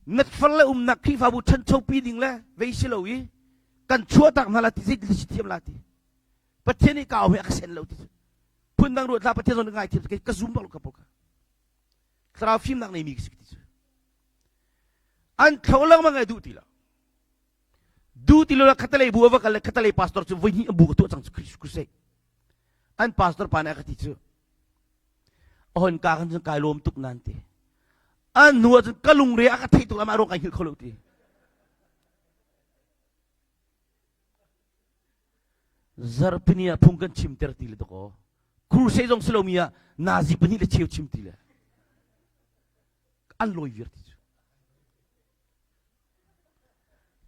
na far le umnak Khrihfabu ṭhanchopi ding le vei si lo i kan chuahtak hna la ti zei si thiam la ti Pathian nih ka au hi a ka sen lo ti phun dang ruat hlah Pathian zong ngai thiam ka zum bak lo ka ka thlarau fimnak nei mi ka si ti cu an thlo lengmang ai duh ti lo duh ti lo khatalei bu a va kal le khatalei pastor cu voi hnih a bu ka tuah cang cu crusade an pastor pa nih a ka ti cu a hon ka kan cun kai lawm tuk nan ti an hnu ah cun ka lungre a ka theih tuk amah ruang kai hngilh kho lo ti zarpini ah phung kan chim ter ti le dakaw crusade zong si lomi ah nazi pahnih le cheu chim ti le an lawi viar ti cu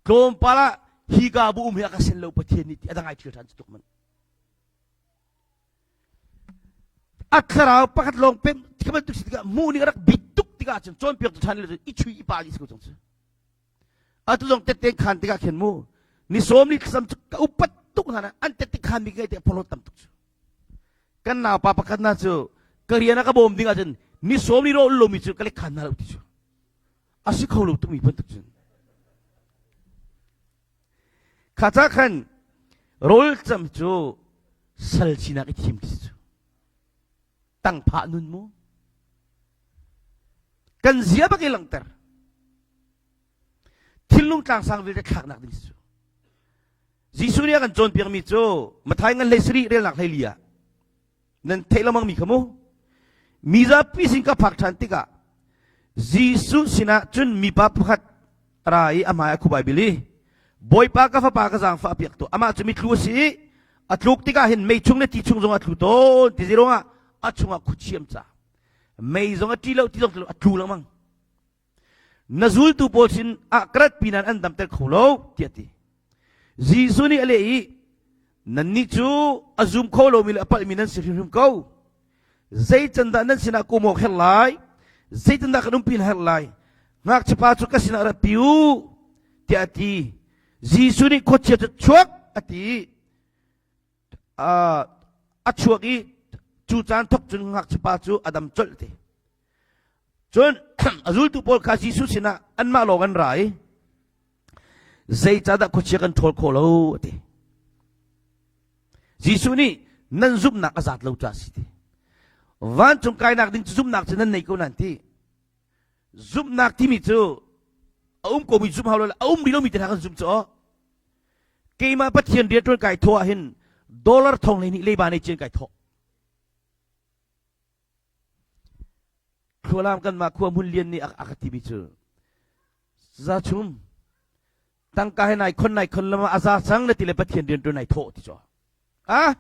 tlawmpal ah hi ka bu um hi a ka sen lo pathian nih ti a dang ai thil ṭhan cu tuk man a thlarau pakhat lawng pem khi bantuk si tikah mu nih a rak bit tuk tikah cun cawnpiak tu ṭhan le i chui i pa dih si ko cang cu atu zong tette khan tikah khin mu ni sawm ni sam cu ka upat tuk hna na an tette khan mi ngai te phorhlawt tam tuk cu kan naupa pakhat na cu ka rian a ka bawm ding ahcun ni sawm ni ro lomi cu ka lek khan hna lo ti cu a si kho lo tukmi bantuk cun kha ca khan rawl cam cu sal sinak i thim khi cu tangphah nun mu kan zia bak i langhter thinlung tlangsang vialte thlaknak ding cu Jesuh nih a kan cawnpiakmi cu Mathai ngan hlei sarih relnak hlei li ah nan theih lengmang mi kha mu mi zapi sin ka phak ṭhan tikah Jesuh sinah cun mipa pakhat ra i a hmai a khup ai bil i Bawipa ka fapa ka zaangfah piak tuah amah cu mitlu a si i a tluk tikah hin mei chung le ti chung zong a tlu tawn ti ruangah a chungah khuachiam ca mei zong a ṭi lo ti zong a tlu lengmang na zultu pawl sin ah ka ratpi nain an damter kho lo tiah ti Jesuh nih a leh i nannih cu a zum kho lomi le a palhmi nan si hrimhrim ko zei can dah nan sinah kum awk herh lai zeitindah kan umpi herh lai ngakchiapa cu ka sinah ratpi u tiah a ti Jesuh nih khuachia cu chuak a ti. A chuak i cu caan thawk cun ngakchiapa cu a dam colh ti. Cun a zultu pawl kha Jesuh sinah anmah lawng an ra i zeicahdah khuachia kan ṭhawl khawh lo a ti. Jesuh nih nan zumhnak a zat lo caah a si ti. Vancung kainak ding cu zumhnak cu nan nei ko nan ti. Zumhnak timi cu a um komi zumh hau lo a um rih lomi te hna kan zumh cu aw. Keimah Pathian rianṭuan kai thawh ah hin dollar thong le nih leiba nei cian kai thawh. Khualam kanmah khua hmun lian nih a ka timi cu za chum tangka he nai khon nai khon lama a za cang na ti le Pathian rianṭuan nai thawh ti cu. Ah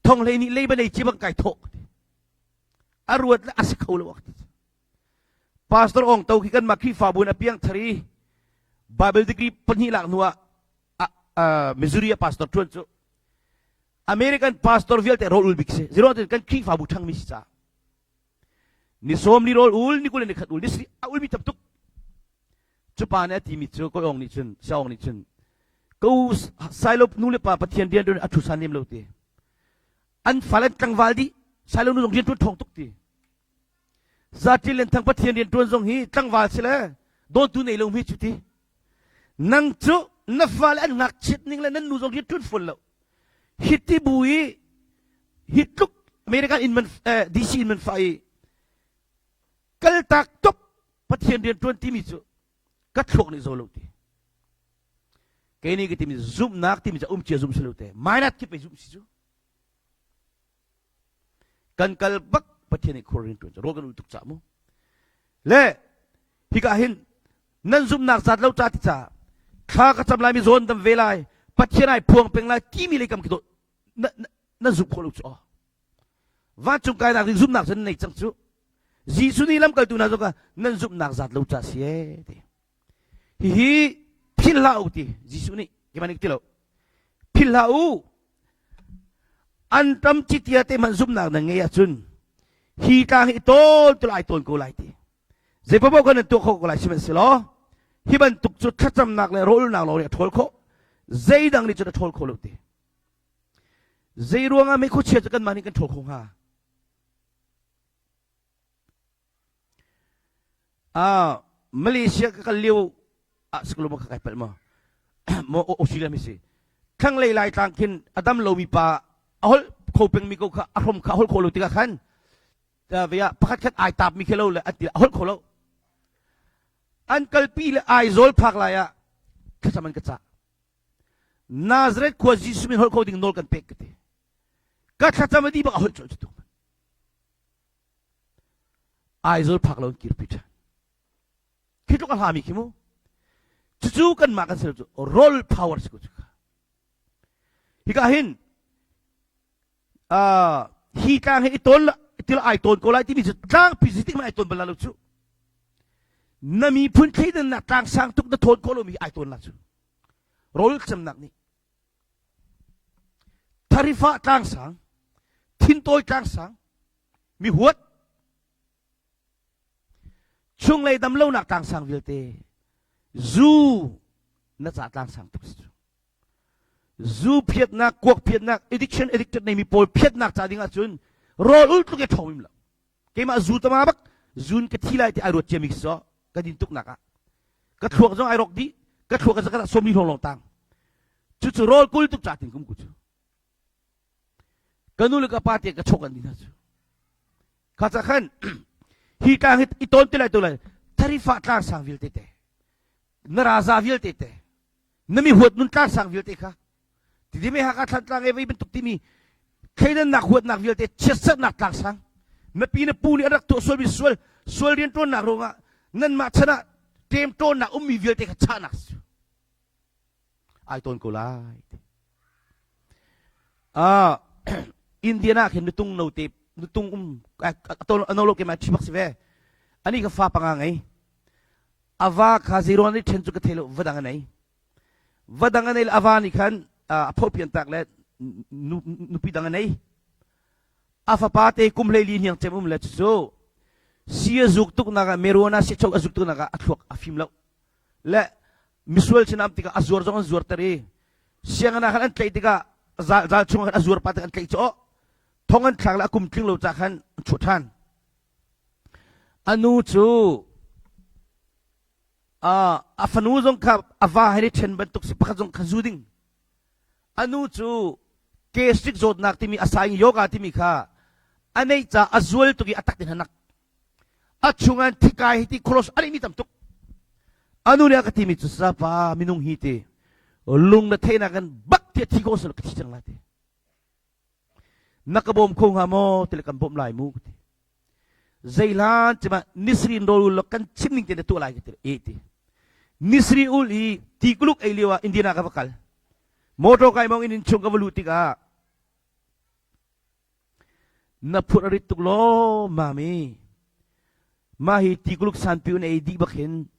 thong hlei nih leiba nei ci bang kai thawh. A ruat le a si kho lo ti. Pastor Ong To khi kanmah Khrihfabu in a piang thar i Bible degree pahnih lak hnu ah Missouri ah pastor ṭuan cu American pastor vialte rawl ul bik si. Zero kan Khrihfabu ṭhangmi si caah. Ni sawm li rawl ul, ni 20 le ni khat ul, ni sri a ulmi tam tuk. Cu pa nih a timi cu Koi Ong nih cun, Sia Ong nih cun, ko Sailop nu le pa Pathian rian ṭuan a ṭhu san lem lo ti. An fale tlangval dih, Sailo nu zong rian ṭuan ṭhawng tuk ti. Zaṭil Lenthang Pathian rianṭuan zong hi tlangval si le dawtu nei lo mi cu ti. Nang cu na fale an ngakchiat ning le nan nu zong rianṭuan fawn lo. Hiti bu i hi tluk American in man eh, DC in man fa i kaltak tuk Pathian rianṭuan timi cu ka thluak nih zo lo ti. Kei nih ka timi zumhnak timi cu um cia zum si lo te. Minus khi pei zumh si cu. Kan kal bak Pathian nih khur rian ṭuan cu rawl kan ul tuk ca mu. Le hika hin nan zumhnak zat lo ca ti ca thla ka cam lai mi zawn dam ve lai Pathian ai phuang peng lai timi lei kam khi na na zumh khawh lo cu aw. Vancung kainak ding zumhnak cu nan nei cang cu. Jesuh nih lamkaltu hna zong nan zumhnak zat lo ca si ee ti. Hihi philh hlah u ti Jesuh nih keimah nih ti lo. Philh hlah u. An ṭam citia te hmanh zumhnak nan ngei ahcun hi tlang hi tawl tu ai tawn ko lai ti. Zeipaoh kan nan tuah kho ko lai sihmanhsehlaw hi bantuk cu thlacamnak le rawlulnak lawng nih a ṭhawl khawh. Zeidang nih cun a ṭhawl kho lo ti. Zei ruangah mei khuachia cu kanmah nih kan ṭhawl kho hnga? Ah, Malaysia ka kal lio ah siklo ma ka kai palh ma mo Australia mi si thlanglei lai tlang khin a dam lomi pa a holh kho pengmi ko kha a hrom kha a holh kho lo tikah khan vea pakhat khat ai tap mi khi lo le an ti a holh kho lo an kalpi le Aizawl phak lai ah thlacam an ka cah Nazareth khua Jesuh min holh kho ding nawl kan pek ka ti ka thlacam a di bak a holh colh cu tu Aizawl phak lo in kirpi ṭhan. Khi tluk a hlami khi mu. Cucu kanmah kan si lo cu roll power si ko cu. Hika hin uh, hi tlang hi i tawn til ai tawn ko lai timi cu tlangpi zitik man ai tawn bal lo cu. Na miphun thleidannak tlang sang tuk na thawn ko lomi ai tawn la cu. Rawl camnak nih Tharifah tlangsang, thintawi tlangsang, mi huat, chunglei damlonak tlangsang vialte, zu na ca tlangsang tuk si cu. Zu phiatnak, kuak phiatnak, addiction addicted neimi pawl phiatnak ca ding ahcun rawl ul tluk i ṭhawng im lo. Keimah zu tama bak zun ka thi lai ti ai ruat ciami khi so ka din tuk nak ah ka thluak zong ai rok dih ka thluak ka zakat sawmi hlong long tang cucu rawl kul tuk ca tin kum ku cu ka nu le ka pa te ka chok an di hna cu kha ca khan hi tlang hi i tawn ti lai tu lai tharifa tlang sang vialte te na raza vialte te na mi huat nun tlang sang vialte kha Tidime Hakha Thlantlang e vei bantuk timi thleidannak huatnak vialte chiatserhnak tlangsang na pi na pu nih an rak tuah sualmi sual sual rianṭuannak ruangah nanmah chan ah ṭemṭawnnak ummi vialte kha chahnak si ai tawn ko lai ah Indian ah khin nutung note nutung um ano lo ke ma thi bak si ve ani ka fa panga ngei ava kha zero ni ṭhen cu ka thei lo vadang anei Va dang a nei le a va nih khan a phopian tak le nupi dang a nei. A fapa te kum 14 hniang cem um le cucu si a zuk tuknak ah marijuana si chok a zuk tuknak ah a thluak a fim lo. Le misual sinam tikah a zuar zong an zuarter i sianginn ah khan an tlaih tikah Zal chung ah a zuar pa te an tlaih cu thong an thlak le a kum tling lo ca khan an chuah ṭhan. A nu cu a fanu zong kha a va he ṭhen bantuk si pakhat zong kha zu ding. A nu cu gastric zawtnak timi a saing yoga timi kha a neih ca a zual tuk i a tak tin hanak. A chungah thikai hi ti cholesterol a neihmi tam tuk. A nu nih a ka timi cu sapa minung hi ti lung na theihnak in bak ti thi ko sel ka thi cang lai ti. Na ka bawm kho hnga maw ti le kan bawmh lai mu ka ti. Zeihlan cima nisri in rawl ul kan chim ning te na tuah lai ka ti e ti. Nisri ul i ti kuluk ei lio ah Indiana ka va kal. Motor kai mong in in chung ka va luh tikah Na phurh a rit tuk law mami. Mah hi tikuluk sanpi in ei dih bak hin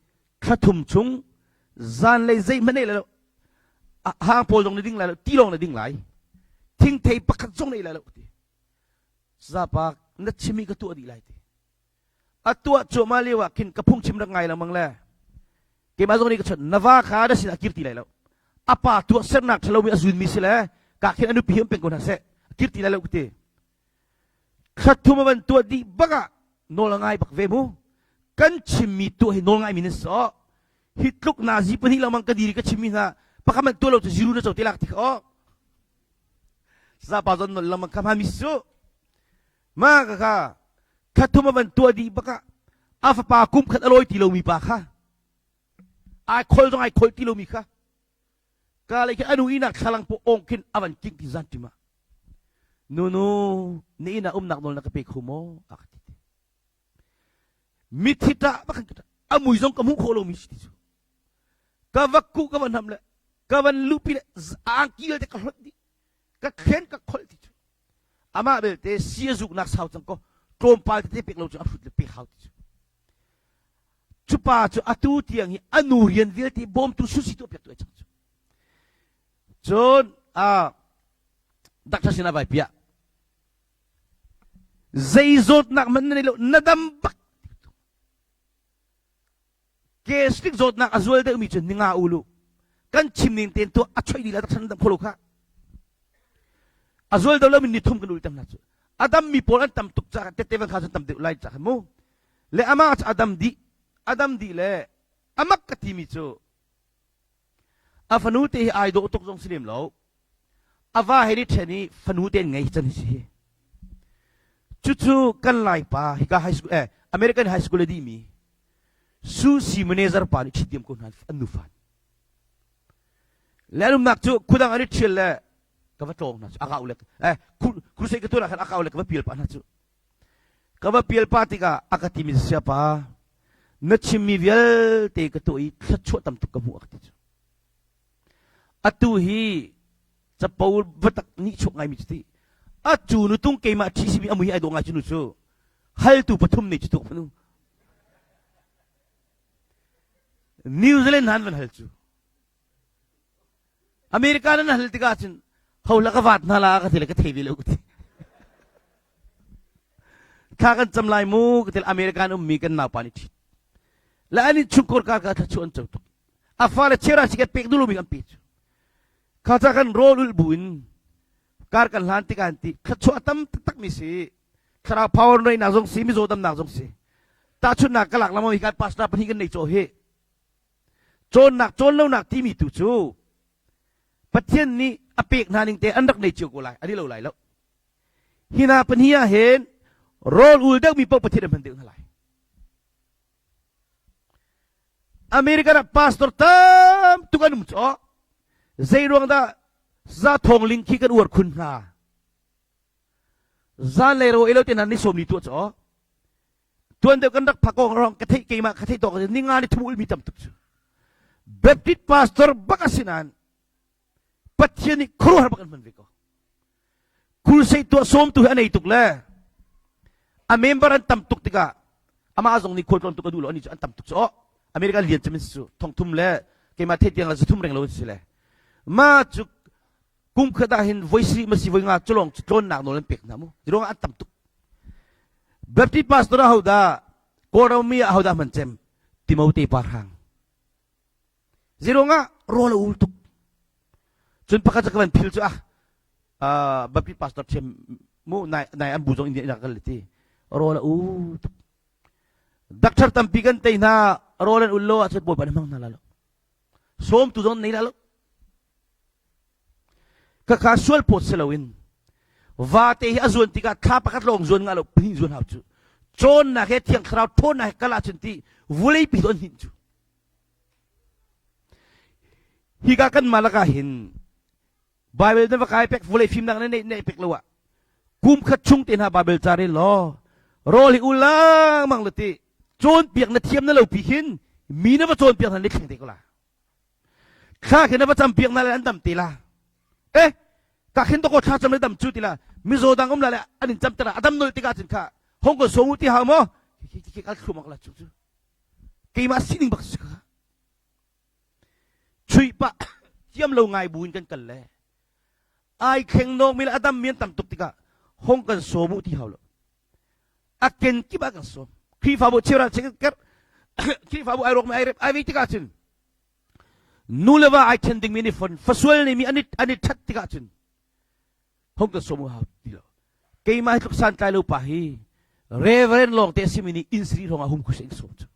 thla thum chung zanlei zeihmanh ei lai lo. Hang pawl zong na ding lai lo, ti lawng na ding lai. Thingthei pakhat zong na ei lai lo ti. Zapa na chimi ka tuah dih lai ti. A tuah cuahmah lio ah khin ka phungchim rak ngai lengmang le keimah zong nih ka chawnh na va kha na sinah kir ti lai lo. A pa tuah sernak ṭhalomi a zunmi si le ka khin a nupi hi um peng ko hna seh kir ti lai lo ka ti. Thla thum a van tuah dih bak ah nawl a ngai bak ve mu. Kan chimmi tuah hi nawl ngaimi nan si aw. Hi tluk nazi pahnih lengmang ka diri ka chimmi hna pakhat man tuah lo cu ziru na co te lak ti kha aw. Zapa zon nawl lengmang kha hmami su. Ma ka kha thla thum a van tuah dih bak ah a fapa kum khat a lawi ti lomi pa kha ai khol zong ai khol ti lomi kha ka lei khin anu inak thlalang po ong khin a van king ti zan tima nunu ni ina umnak nawl na ka pe kho maw a ka ti mithi ta bakhan ka a mui zong ka hmuh khawh lomi si ti cu ka va ku ka van ham le ka van lupi le angki te ka hlot dih ka thlen ka kholh ti cu amah belte si a zuknak sau cang ko tlawmpal tete pek lo cu a hrut le pek hau ti cu cu pa cu atu tiang hi a nu rian vialte bawmtu susi tuah piak tu ai cang cu cun a doctor sin a vai piah zei zawtnak man na nei lo na dam bak Gastric zawtnak a zual deuhmi cu ninga ulu. Kan chim ning tein tuah a choih lila tak san dam kholo kha. A zual deuh lomi ni thum kan ul tam hna cu. A dammi pawl an tam tuk caah tette van kha cun tam deuh lai cah mu. Le amah cu a dam dih. A dam dih le amak ka timi cu a fanu te hi ai dawh tuk zong si lem lo. A va he ni ṭhen i fanu te ngei can hi si. Cucu kan Laipa hika high school eh American high school a dihmi Sushi manager pa nih ṭhit diam ko hna an nufa. Le an umnak cu khudang an i ṭhial le ka va tlawng hna cu a kau le eh crusade ka tuan ah khan a kau le ka va pial pah hna cu. Ka va pial pah tikah a ka timi siapa na chimmi vialte ka tuah i thluachuah tam tuk ka hmuh a ka ti cu. Atu hi capo va tak nih chuak ngaimi cu ti. A cu nu tung keimah ṭhi simi a mui ai dawh ngai cu nu cu. Haltu pathum nei cu tuk fanu. New Zealand han van hal cu. America nan hal tikah cun ho la ka vat hna la ka ti le ka thei ve lo ka ti. Thla kan cam lai mu ka ti American ummi kan naupa nih ṭhit. Le an in chungkhar kar ka thla chu an co tuk. A fale chera si kan pek duh lomi an pe cu. Kha ca kan rawl ulh bu in kar kan hlan tikah an ti thluachuah tam taktak mi si thlarau power nak zong si mizaw damnak zong si tahchunhnak ka lak lama hi kan pastor pahnih kan nei caw hi cawnnak cawn lonak timi tu cu Pathian nih a pek hna ning te an rak nei cio ko lai ani lo lai lo hi hna pahnih ah hin rawl ul deuh mi paoh Pathian an hman deuh hna lai American ah pastor tam tuk an um caw zei ruang dah za thawng ling khi kan uar khun hna Zanlei ro elo te hna ni sawm ni tuah caw. Tuan deuh kan rak phak ko rong ka theih keimah ka theih tawk ninga ni thum ulmi tam tuk cu. Baptist pastor bak a si nain Pathian nih khuaruahhar bak an hman ve ko. Crusade tuah sawm tu hi a nei tuk le a member an tam tuk tikah amah zong nih khualtlawn tuk a duh lo ani cu an tam tuk cu oh American lian cem cu thongthum le keimah theih tiang la zathum reng lo an si le ma cu kum khat ah hin voi sarih ma si voi nga culong cu tlawnnak nawl an pek hna mu ti ruangah an tam tuk Baptist pastor ah hodah Kawlram mi ah hodah hman cem Timote pa hrang ziruangah rawl a ul tuk cun pakhat cu ka van phil cu ah. Bapi pastor thiam mu nai nai an bu zong India ina kal ti rawl a u tuk doctor tampi kan tei hna rawl an ul lo ahcun bawipa nih hmang hna la lo sawm tu zong nei la lo khakha sual phawt si loin vate hi a zuan tikah thla pakhat lawng zuan nga lo pahnih zuan hau cu cawnnak he thiang thlarau ṭhawnnak he kal ahcun ti vulei pi an hnin cu hika kan mah lakah hin Bible na va kai pek vulei fimnak na neih neih pek lo ah kum khat chung te hna Bible ca rel law rawl hi ulang mang le ti cawnpiak na thiam na lo pi khin mi na va cawnpiak hna ni thleng te ko la thla khi na va cam piak na le an dam te la eh ka khin to ko thla cam le dam chu ti la mizo dang um la le an in cam tera adam nol tikah cun kha hong ko somu ti hau mo ki ki kal thlumak la chu chu keimah sining bak si kha chuih pah thiam lo ngai bu in kan kal le ai thleng nawng mi le adam mi an tam tuk tikah hong kan sawm u ti hau lo a ken kip ah kan sawm Khrihfabu cheural cheker Khrihfabu ai rawk mi ai rep ai vei tikah cun nu le va ai then ding mi ni fon fasual ne mi an i an i that tikah cun hong kan sawm u hau ti lo keimah hi tluk santlai lo pa hi reverend lawng te simi nih inn sri hrawng ah hum khus in sawm cu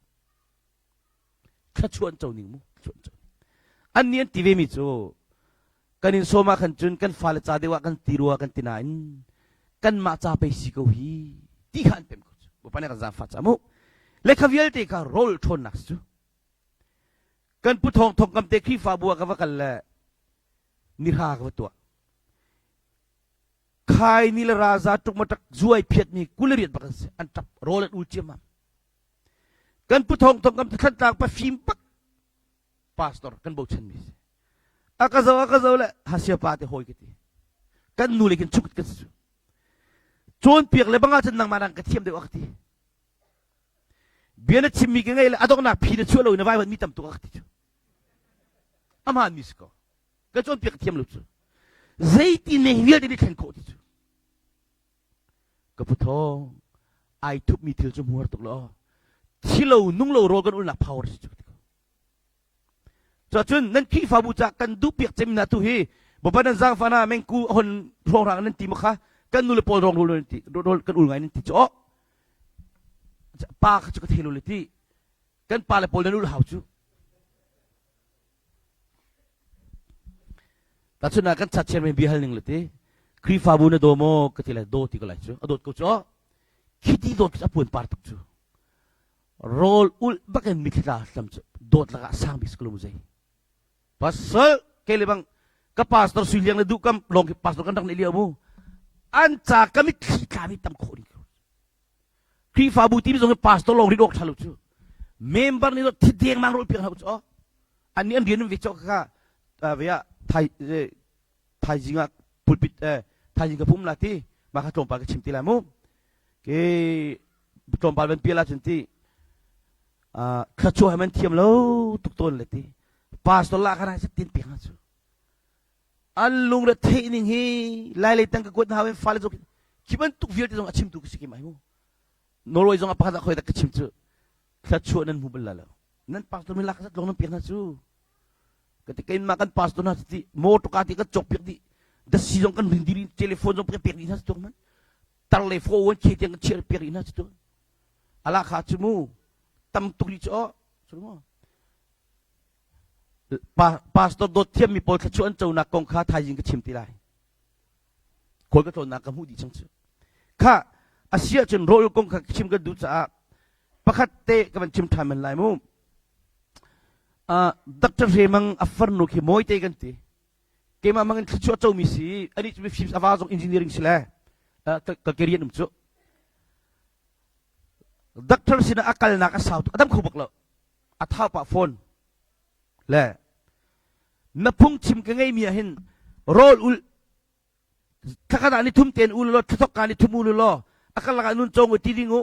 thluachuah an co ning mu thluachuah an co an nih an ti ve mi cu kan in sawm ah khan cun kan fale ca deuh ah kan ti rua kan ti nain kanmah ca pei si ko hi ti kha an pem ko cu Bawipa nih kan zaangfah ca mu lekha vialte kha rawl ṭhawnnak si cu kan pu thawng thong kam te Khrihfabu ah ka va kal le nihra ka va tuah khai ni le raza tuk ma tak zuai phiat mi kulariat bak an si an tap rawl an ul ciammam Kan pu thawng thong kam thlantlang pa fim pak pastor kan bochan mi si. A ka zo a ka zo le hasia pa te hoi ka ti. Kan nu le kin chuk ka si. Cawn piak le banga cun nangmah nang ka thiam deuh a ka ti. Bia na chim mi ka ngei le adongnak phi na chuah lo na vai mi tam tuk a ka ti cu. Aman mi si ko. Ka cawn piak thiam lo cu. Zeiti ne vialte ni thlen khawh ti cu. Ka pu thawng ai thupmi thil cu hmuar tuk law thilo nung lo rawl kan ulnak power si cu cun nan Khrihfabu ca kan duh piak cem na tu hi Bawipa nan zaangfah na mengku hon hrawng nan ti ma kha kan nu le pawl rong rul nan ti rol kan ul ngai nan ti cu pa kha cu ka thei lo le ti kan pa le pawl nan ul hau cu Tahchun ah kan chat men bia hal ning le ti Khrihfabu na daw maw ka ti lai daw ti ko lai cu a dawt ko cu khiti dawt a puan par tuk cu rawl ulh bakin mitthli tla hlam cu dawt lakah sang bik si ko zei pasal ke le bang ka pastor sui liang le duh kam lawng khi pastor kan rak nei lio mu an ca ka mitthli tla mi tam khawh ding Khrihfabu ti mi zong hi pastor lawng rin awk ṭha lo cu member nih thi dengmang rawl piak hna cu an nih an rian ve cawk kha ve ah thai thaizing ah pulpit thaizing ka pum la ti mah kha tlawmpal ka chim ti lai mu ke tlawmpal van pial ahcun ti thluachuah he man thiam lo tuk tawn le ti pastor la kha na tin piak hna cu an lungre theih ning hi lai lei tang ka kuat hna fale zong khi bantuk vialte zong a chimtu ka si ke mai mu Norway zong a pakhat ah khoi dak ka chim cu thluachuah nan hmu bal la lo nan pastor mi lak zat lawng nan piak hna cu ka ti keimah kan pastor hna ti motor ka ti kan cawk piak dih dasi zong kan rin dih telephone zong piak dih hna cu man tar le fo wan che tiang kan chiah piak dih hna cu ala kha cu mu tam tuk ri cu o cu mu pastor dawt thiammi pawl thluachuah an conak kong kha thaizing ka chim ti lai khawl ka tlawnnak ka hmuh dih cang cu kha a si ahcun rawl kong kha chim kan duh caah pakhat te ka van chim ṭhan men lai mu Dr. Hre Mang a farnu khi mawi te kan ti keimah mang in thluachuah comi si ani cu mifim ava zong engineering si le ka career um cu doctor sinah a kalnak a sau tuk a dam kho bak lo a thau pah fawn le na phungchim ka ngeimi ah hin rawl ul thlakhat ah ni thum ten ul law thlathok ka ni thum ul law a karlak ah nun cong u ti ding u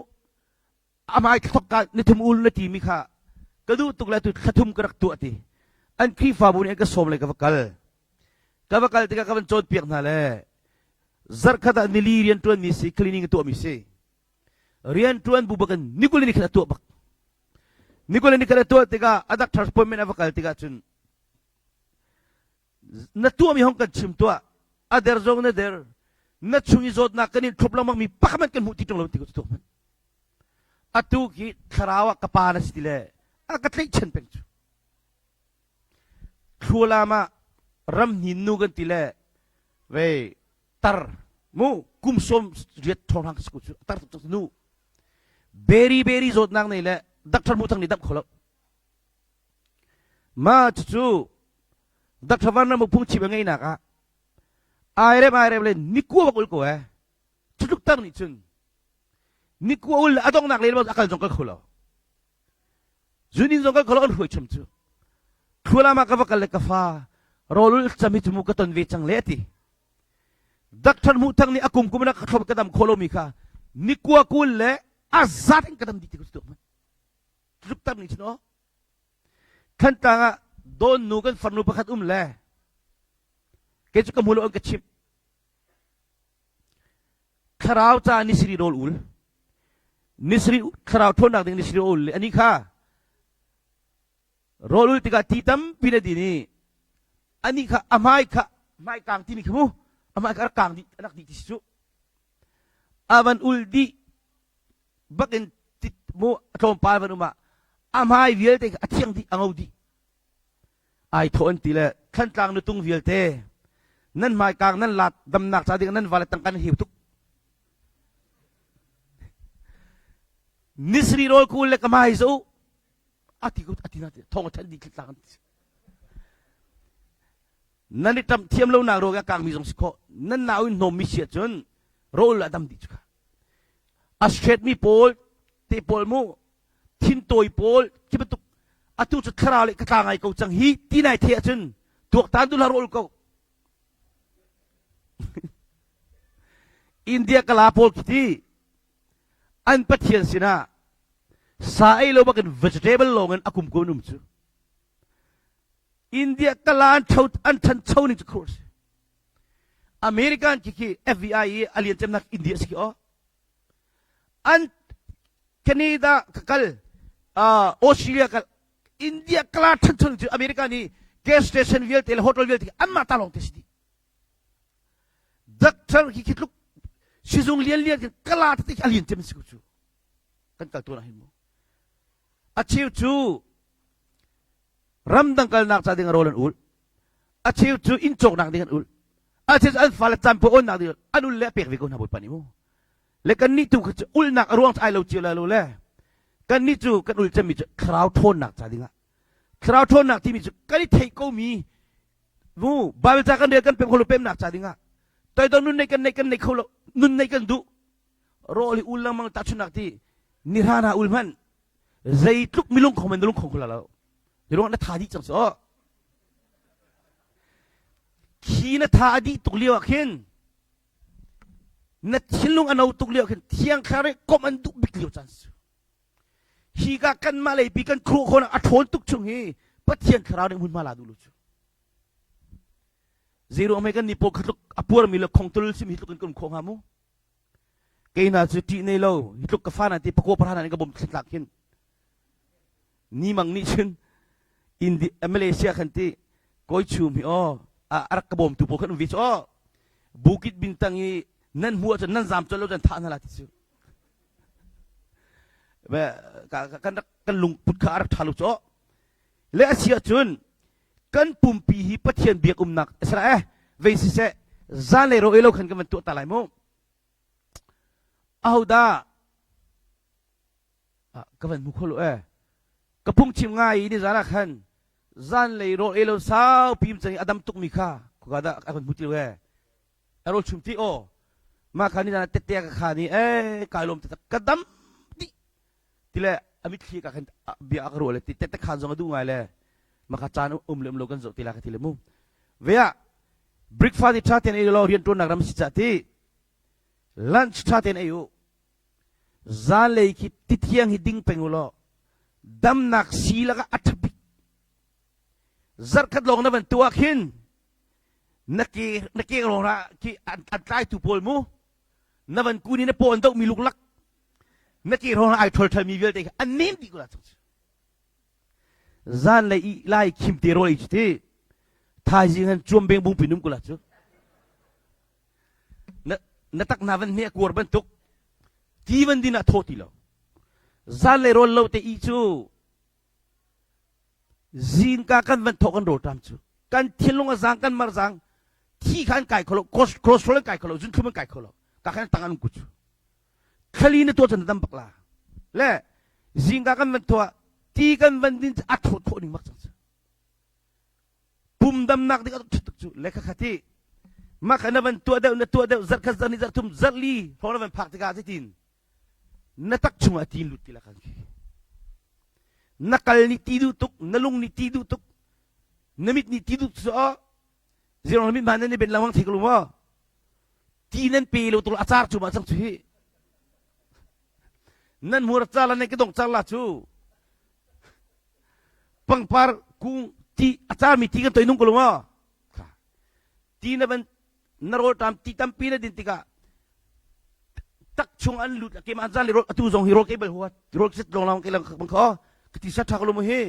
amai thlathok ka ni thum ul na ti mi kha ka duh tuk le tu thlathum ka rak tuah ti an Khrihfabu nih an ka sawm le ka va kal ka va kal tikah ka van cawnpiak hna le zarkhat ah nili rian ṭuan mi si cleaning a tuah mi si rian ṭuan bu bakin nikul ni khat a tuah bak nikul ni khat a tuah tikah a doctor appointment a va kal tikah cun na tuahmi hong kan chim tuah. A der zong na der. Na chung i zawtnak kan in ṭhup lengmang mi pakhat hmanh kan hmuh ti ṭung lo ti ko cu hmanh. Atu khi thlarau ah ka pa na si ti le a ka tlaihchan peng cu. Thlualam ah ram hnin nu kan ti le vei tar mu kum som riat thonghang si ko cu tar tuk nu beri beri zawtnak nei le doctor mu thang nih damh kho lo ma cucu doctor van ram phung chim ngei nak ah airem airem le nikua bak ul ko eh cutluk tar nih cun nikua ul le adongnak le akal zong kal kho lo Zunin zong kan kho lo kan hruai chom cu. Thlualam ah ka va kal le ka fa rawlul cam hi cu mu ka ton ve cang le ati. Doctor Hmuh Thang nih a kum kum in a ka thlop ka dam kho lomi kha nikua kul le a zat in ka dam dih ti ko cu tuk Tluk tam nih cun aw. Thantlang ah dawn nu kan farnu pakhat um le kei cu ka hmu lo an ka chimh. Thlarau ca nisiri rawl ul. Nisiri thlarau ṭhawnnak ding nisiri ul le ani kha rawl ul tikah ti tampi na din i ani kha a hmai kha hmai kang timi kha mu a hmai kha a rak kang dih a rak dih ti si cu a van ul dih bakin tit mu a tlawmpal van um ah a hmai vialte kha a thiang dih a ngo dih ai thawh an ti le Thlantlang nutung vialte nan hmaikang nan lat damnak ca ding nan vale tangka nan hiu tuk nisri rawl kul le ka mai zo ati ko ati na thong than di tlang nan i tam thiam lo nak ro kang mi zong si kho nan nau in hnom mi sia cun rawl a dam di chu kha a straight mi pawl te pawl mu thintawi pawl khi bantuk atu cu thlarau le ka tla ngai ko cang hi ti nai the ahcun tuaktan tu la rawl ko India kala pawl khi ti an pathian sinah sa ei lo bakin vegetable lawng in akum ko num cu India kala an tho an than cho ning cu khur si American khi khi FBI i alian cemnak India si khi o an Canada ka kal uh, Australia kal India kala than cu America nih gas station vialte le hotel vialte anmah ta lawng te si dih doctor khi khi tluk sizung lian lian kala te a lian cem si ko cu kan kal tuan ah hin mu a cheu cu ramdang kalnak ca ding a rawl an ul a cheu cu inn cawknak ding an ul a cheu cu an fale caan pawl onnak ding an ul le a pek ve ko hna bawipa nih mu le kannih tu kha cu ulnak a ruang ai lo cio lai lo le kannih cu kan ul cemmi cu thlarau ṭhawnnak ca dingah thlarau ṭhawnnak timi cu kan i theih komi mu Bible ca kan rel kan pem kho lo pemnak ca dingah toidor nun nei kan nei kan nei kho lo nun nei kan duh rawl hi ul lengmang tahchunnak ti nihra hna ul hmanh zeitluk milung khong men lung khong kho lo ruang na tha dih cang so khi na tha a dih tuk lio ah khin na thinlung a no tuk lio khin thiang thlarau komh an duh bik lio caan si hi ka kanmah leipi kan khuh khawh a ṭhawn tuk chung hi Pathian thlarau nih hmunhma la duh lo cu zeiruang hme kan ni pawl khatluk a puarmi le khongtul sim hi tluk in kan um khawh hnga mu kei hna cu ṭih nei lo hi tluk ka fa na ti pakua pahra na ka bom thlak hin ni mang nih cun Indi Malaysia khan ti koi chum hi aw a rak ka bawmtu pawl khan um ve cu aw Bukit Bintang i nan hmu ahcun nan zam colh lo cun thah hna la ti cu kan rak kan lungput kha a rak ṭha lo cu aw le a si ahcun kan pumpi hi Pathian biak umnak sala eh vei siseh zanlei ro lo khan kan van tuah ta lai mu ahodah ka van hmu kho lo eh ka phungchim ngai i nizan ah khan zanlei rawl ei lo saupi cang i a dam tukmi kha khuka dah a van hmu ti lo eh a rawl chum ti aw mah kha nizan ah tette ka khan i eh kai lawm taktak ka dam dih tile a mitthli ka khan bia a ka ruah le ti tette khan zong a duh ngai le maka caan um le um lo kan zoh ti la ka ti le mu ve ah breakfast i tha ten ei lo rian tuannak ram si ca ti lunch tha ten ei u Zanlei khi tithiang hi ding peng u law damnak sii lakah a ṭha bik. Zarhkhat lawng na van tuah khin na ke na ke rawng ah khi an, an tlaitu pawl mu na van kun i na paw an dohmi luklak na ke rawng ah ai ṭholṭhal mi vialte kha an nem dih ko la cang cu. Zanlei i lai khim te rawl ei cu ti thaizing han cuam beng bung pinum ko la cu. Na na tak na van hme a kuar bantuk ti van din ah thaw ti lo. Zan le rawl lo te i cu zingka kan van thawh kan rawlṭam cu kan thinlung a zaang kan mar zaang thi kha an kai kho lo cholesterol an kai kho lo zunthlum an kai kho lo ka khan tang an um ku cu thlali na tuah cun na dam bak la le zingka kan van thawh ti kan van din a thawt khawh ning bak cang cu pum damnak ding a tuk tuk cu le kha khati mah kha na van tuah deuh na tuah deuh zarh khat zarh ni zarh thum zarh li hrawng na van phak tikah zeitin na tak chungah ti lut ti la kan khi na kal nih ti duh tuk na lung nih ti duh tuk na mit nih ti duh tuk so zirong mit ma nan i ben lawang thei ko lu maw ti nan pe lo tul a car cu ma cang chu hi nan hmur a car la nan ke dong car la cu pangpar kung ti a car mi ti kan toi nung ko lu maw ti na van na rawlṭam ti tampi na din tikah tak chung an lut keimah zan le rawl atu zong hi rawl kei bal huat rawl sit long long ke lang bang kho ka ti sa tha ko lu mu hi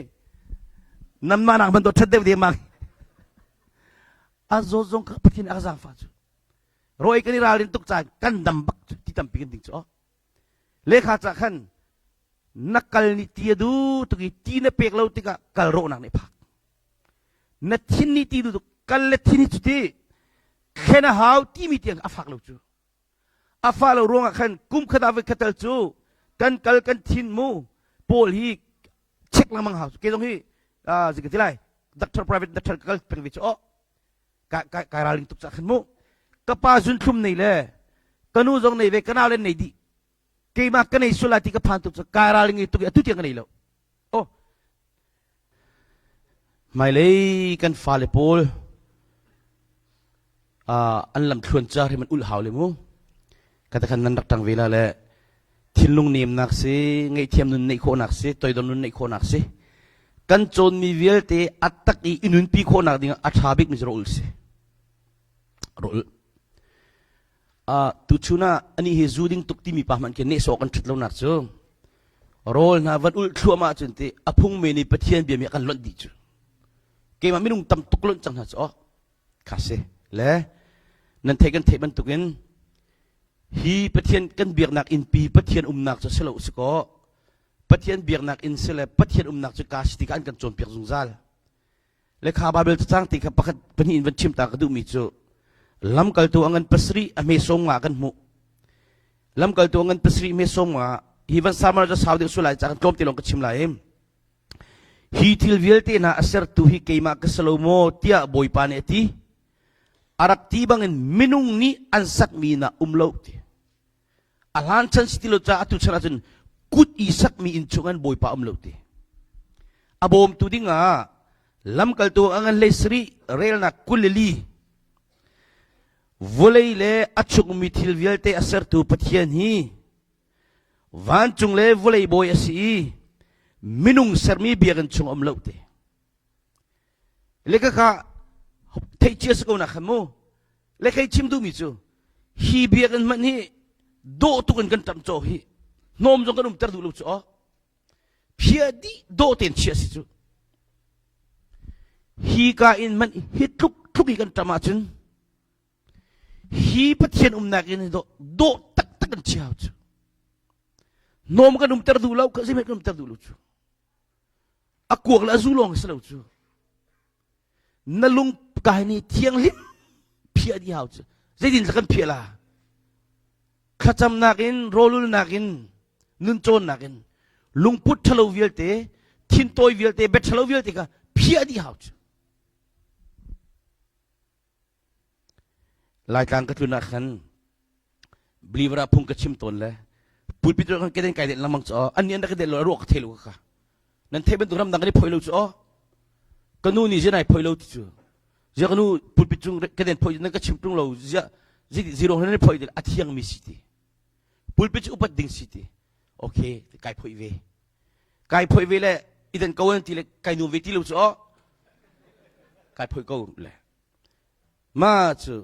nan ma nak ban do that deuh de mang a zo zong ka pathin a zang fa chu roi kan i ralrin tuk caan kan dam bak ti tampi kan ding chu lekha cha khan na kal ni ti du tuk i ti na pek lo tikah kal rawhnak nih phak Na thin nih ti duh kal le thin hi cuti thlen a hau timi tiang a fak lo cu. A fah lo ruangah khan kum khat ah voi khat tal cu kan kal kan thin mu pawl hi check lengmang hau. Ke zong hi zik ti lai doctor private doctor ka kal peng ve cu oh kai kai kai ralring tuk ca khan mu ka pa zunthlum nei le ka nu zong nei ve ka nau le nei dih keimah ka nei sul lai ti ka phan tuk cu kai ralring tuk i atu tiang ka nei lo oh Hmailei kan fale pawl an lamthluan ca hrim an ulh hau le mu. Kata khan nan rak ṭang ve la le thinlung nemnak si, ngaihthiam nun neih khawhnak si, toidor nun neih khawhnak si. Kan cawnmi vialte a tak i i nunpi khawhnak ding ah a ṭha bikmi cu rawh ulh si. Rawh ulh. Uh, tuchun ah anih hi zu ding tuk timi pa hmanh khi nehsawh kan ṭhat lonak cu rawl hna van ulh thluahmah cun ti a phung men i Pathian bia mi a kan lonh dih cu keimah minung tam tuk lonh cang hna cu oh kha si le nan theih kan theih bantukin hi Pathian kan biaknak innpi Pathian umnak cu si lo si kaw Pathian biaknak inn si le Pathian umnak cu ka si ti kha an kan cawnpiak zungzal le kha Baibal cacang ti kha pakhat pahnih in van chim ta ka duhmi cu lamkaltu a ngan pasarih a hme sawm nga kan hmuh lamkaltu a ngan pasarih hme sawm nga hi van samar cu sau deuh sulai ca kan tlawm te lawng ka chim lai hi thil vialte hna a sertu hi keimah ka si lo maw tiah Bawipa nih a ti a rak ti bangin minung nih an sakmi na um lo ti A hlan chan si ti lo caah atu chan ahcun kut i sakmi inn chung an bawipa um lo ti. A bawmtu ding ah lamkaltu a ngan hlei sarih relnak 22 vawlei le a chungmi thil vialte a sertu Pathian hi vancung le vawlei bawi a si i minung sermi biakinn chung um lo ti. Le kha theih cia si ko na khan mu. Le kei chim duhmi cu hi biakinn hmanh hi dawh tuk in kan ṭam caw hi hnawm zong kan umter duh lo cu aw phia dih dawh tein chia si cu hi ka in hmanh hi tluk tluk i kan ṭam ahcun hi Pathian umnak in dawh dawh taktak kan chia cu hnawm kan umter duh lo zeihmanh kan umter duh lo cu a kuak le a zu lawng si lo cu na lung kai nih thianghlim phiah dih hau cu zeitin kan phiah la thlacamnak in rawlulnak in nuncawnnak in lungput ṭhalo vialte thintawi vialte bia ṭhalo vialte kha phiah dih hau cu Laitlang ka tlun ah khan believer ah phung ka chim tawn le pulpit kan keden kai den lengmang cu an nih an rak den lo ruak ka thei lo ka nan thei bantuk ramdang kan i phoi lo cu aw ka nu nih zia nai phoi lo ti cu zia ka nu pulpit cung keden phoi nan ka chim tung lo zia zero nan i phoi a thiang mi si ti pulpit cu upat ding si ti okay kai phoi ve kai phoi ve le idan ko an ti le kai nu ve ti lo cu aw kai phoi ko le ma cu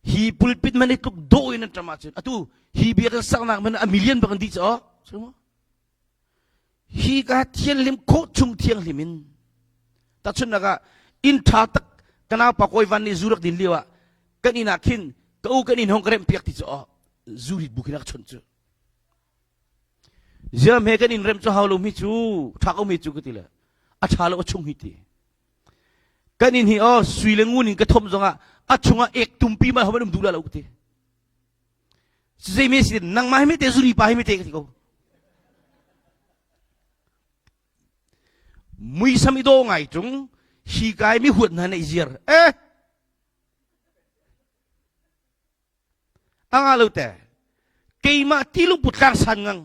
hi pulpit man i tluk dawh in an ṭam ahcun atu hi biakinn saknak man a million bak an dih cu aw hi ka thianghlim khawh chung thianghlim in tahchunhnak ah inn ṭha tak ka naupa kawi van nih zu rak din lio ah kan inn ah khin. Ka u kan in hong ka remh piak ti cu oh zu rit bu khin a ka chawnh cu. Ziam he kan in rem cu hau lo mi cu ṭha ko mi cu ka ti le a ṭha lo a chung hi ti. Kan in hi oh sui le ngun in ka thom zongah a chungah ek tumpi ma hom um duh la lo ka ti. Zei me si nangmah hi me te zuri pa hi me te ka ti ko. Muisam i daw ngai ṭung hi kai mi huat hna na i ziar eh anga lo te keimah ti lungput tlang san ngang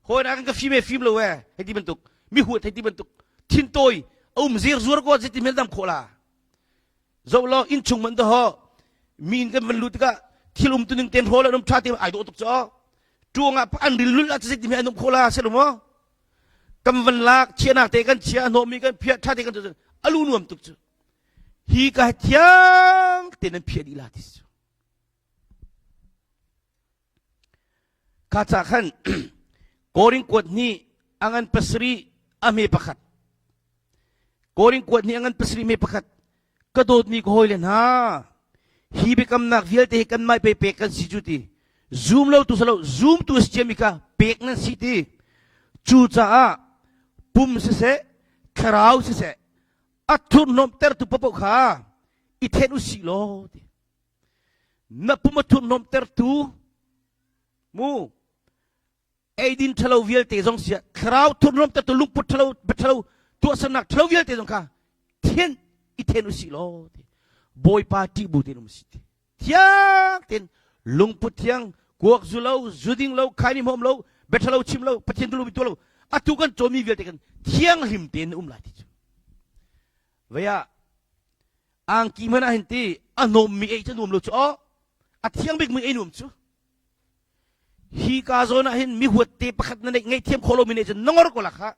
hawi na kan ka fim e fim lo e hei ti bantuk mi huat hei ti bantuk thin tawi a um zir zuar ko ti mel dam khawh la zo lo inn chung man ho mi in kan van lut tikah thil um tuning ten hrawl an um tha te ai dawh tuk cho tuang ah an ril lul a ti mi an um khawh la se lo mo kan van lak chianak te kan chia hnawh mi kan phiah tha te kan alu nuam tuk cu hi ka thiang te nan phiah dih la ti cu Kha ca khan Korin kuat hnih a ngan pasarih a hme pakhat. Korin kuat hnih a ngan pasarih hme pakhat. Ka dawtmi ka hawile hna, hi biakamnak vialte hi kanmah pei pek kan si cu ti. Zum lo tu si lo, zum tu a si ciami kha pek nan si ti. Cucaah pum siseh, thlarau siseh, a thurhnawmhtertu paohpaoh kha i then u sih law ti. Na pum a thurhnawmhtertu mu eidin ṭhalo vialte zong siah thlarau thurhnawmhtertu lungput ṭhalo bia ṭhalo tuahsernak ṭhalo vialte zong kha then i then u sih law ti Bawipa ṭih bu tein um si ti thiang tein lungput thiang kuak zu lo zu ding lo khaini hmawm lo bia ṭhalo chim lo Pathian duh lomi tuah lo atu kan cawmi vialte kan thianghlim tein um lai ti cu vei ah angki hmanh ah hin ti a hnawmmi ei cu nuam lo cu aw a thiang bikmi ei nuam cu hi ka zawn ah hin mi huat te pakhat na neih ngaihthiam khawh lomi nih cun na ngor ko la kha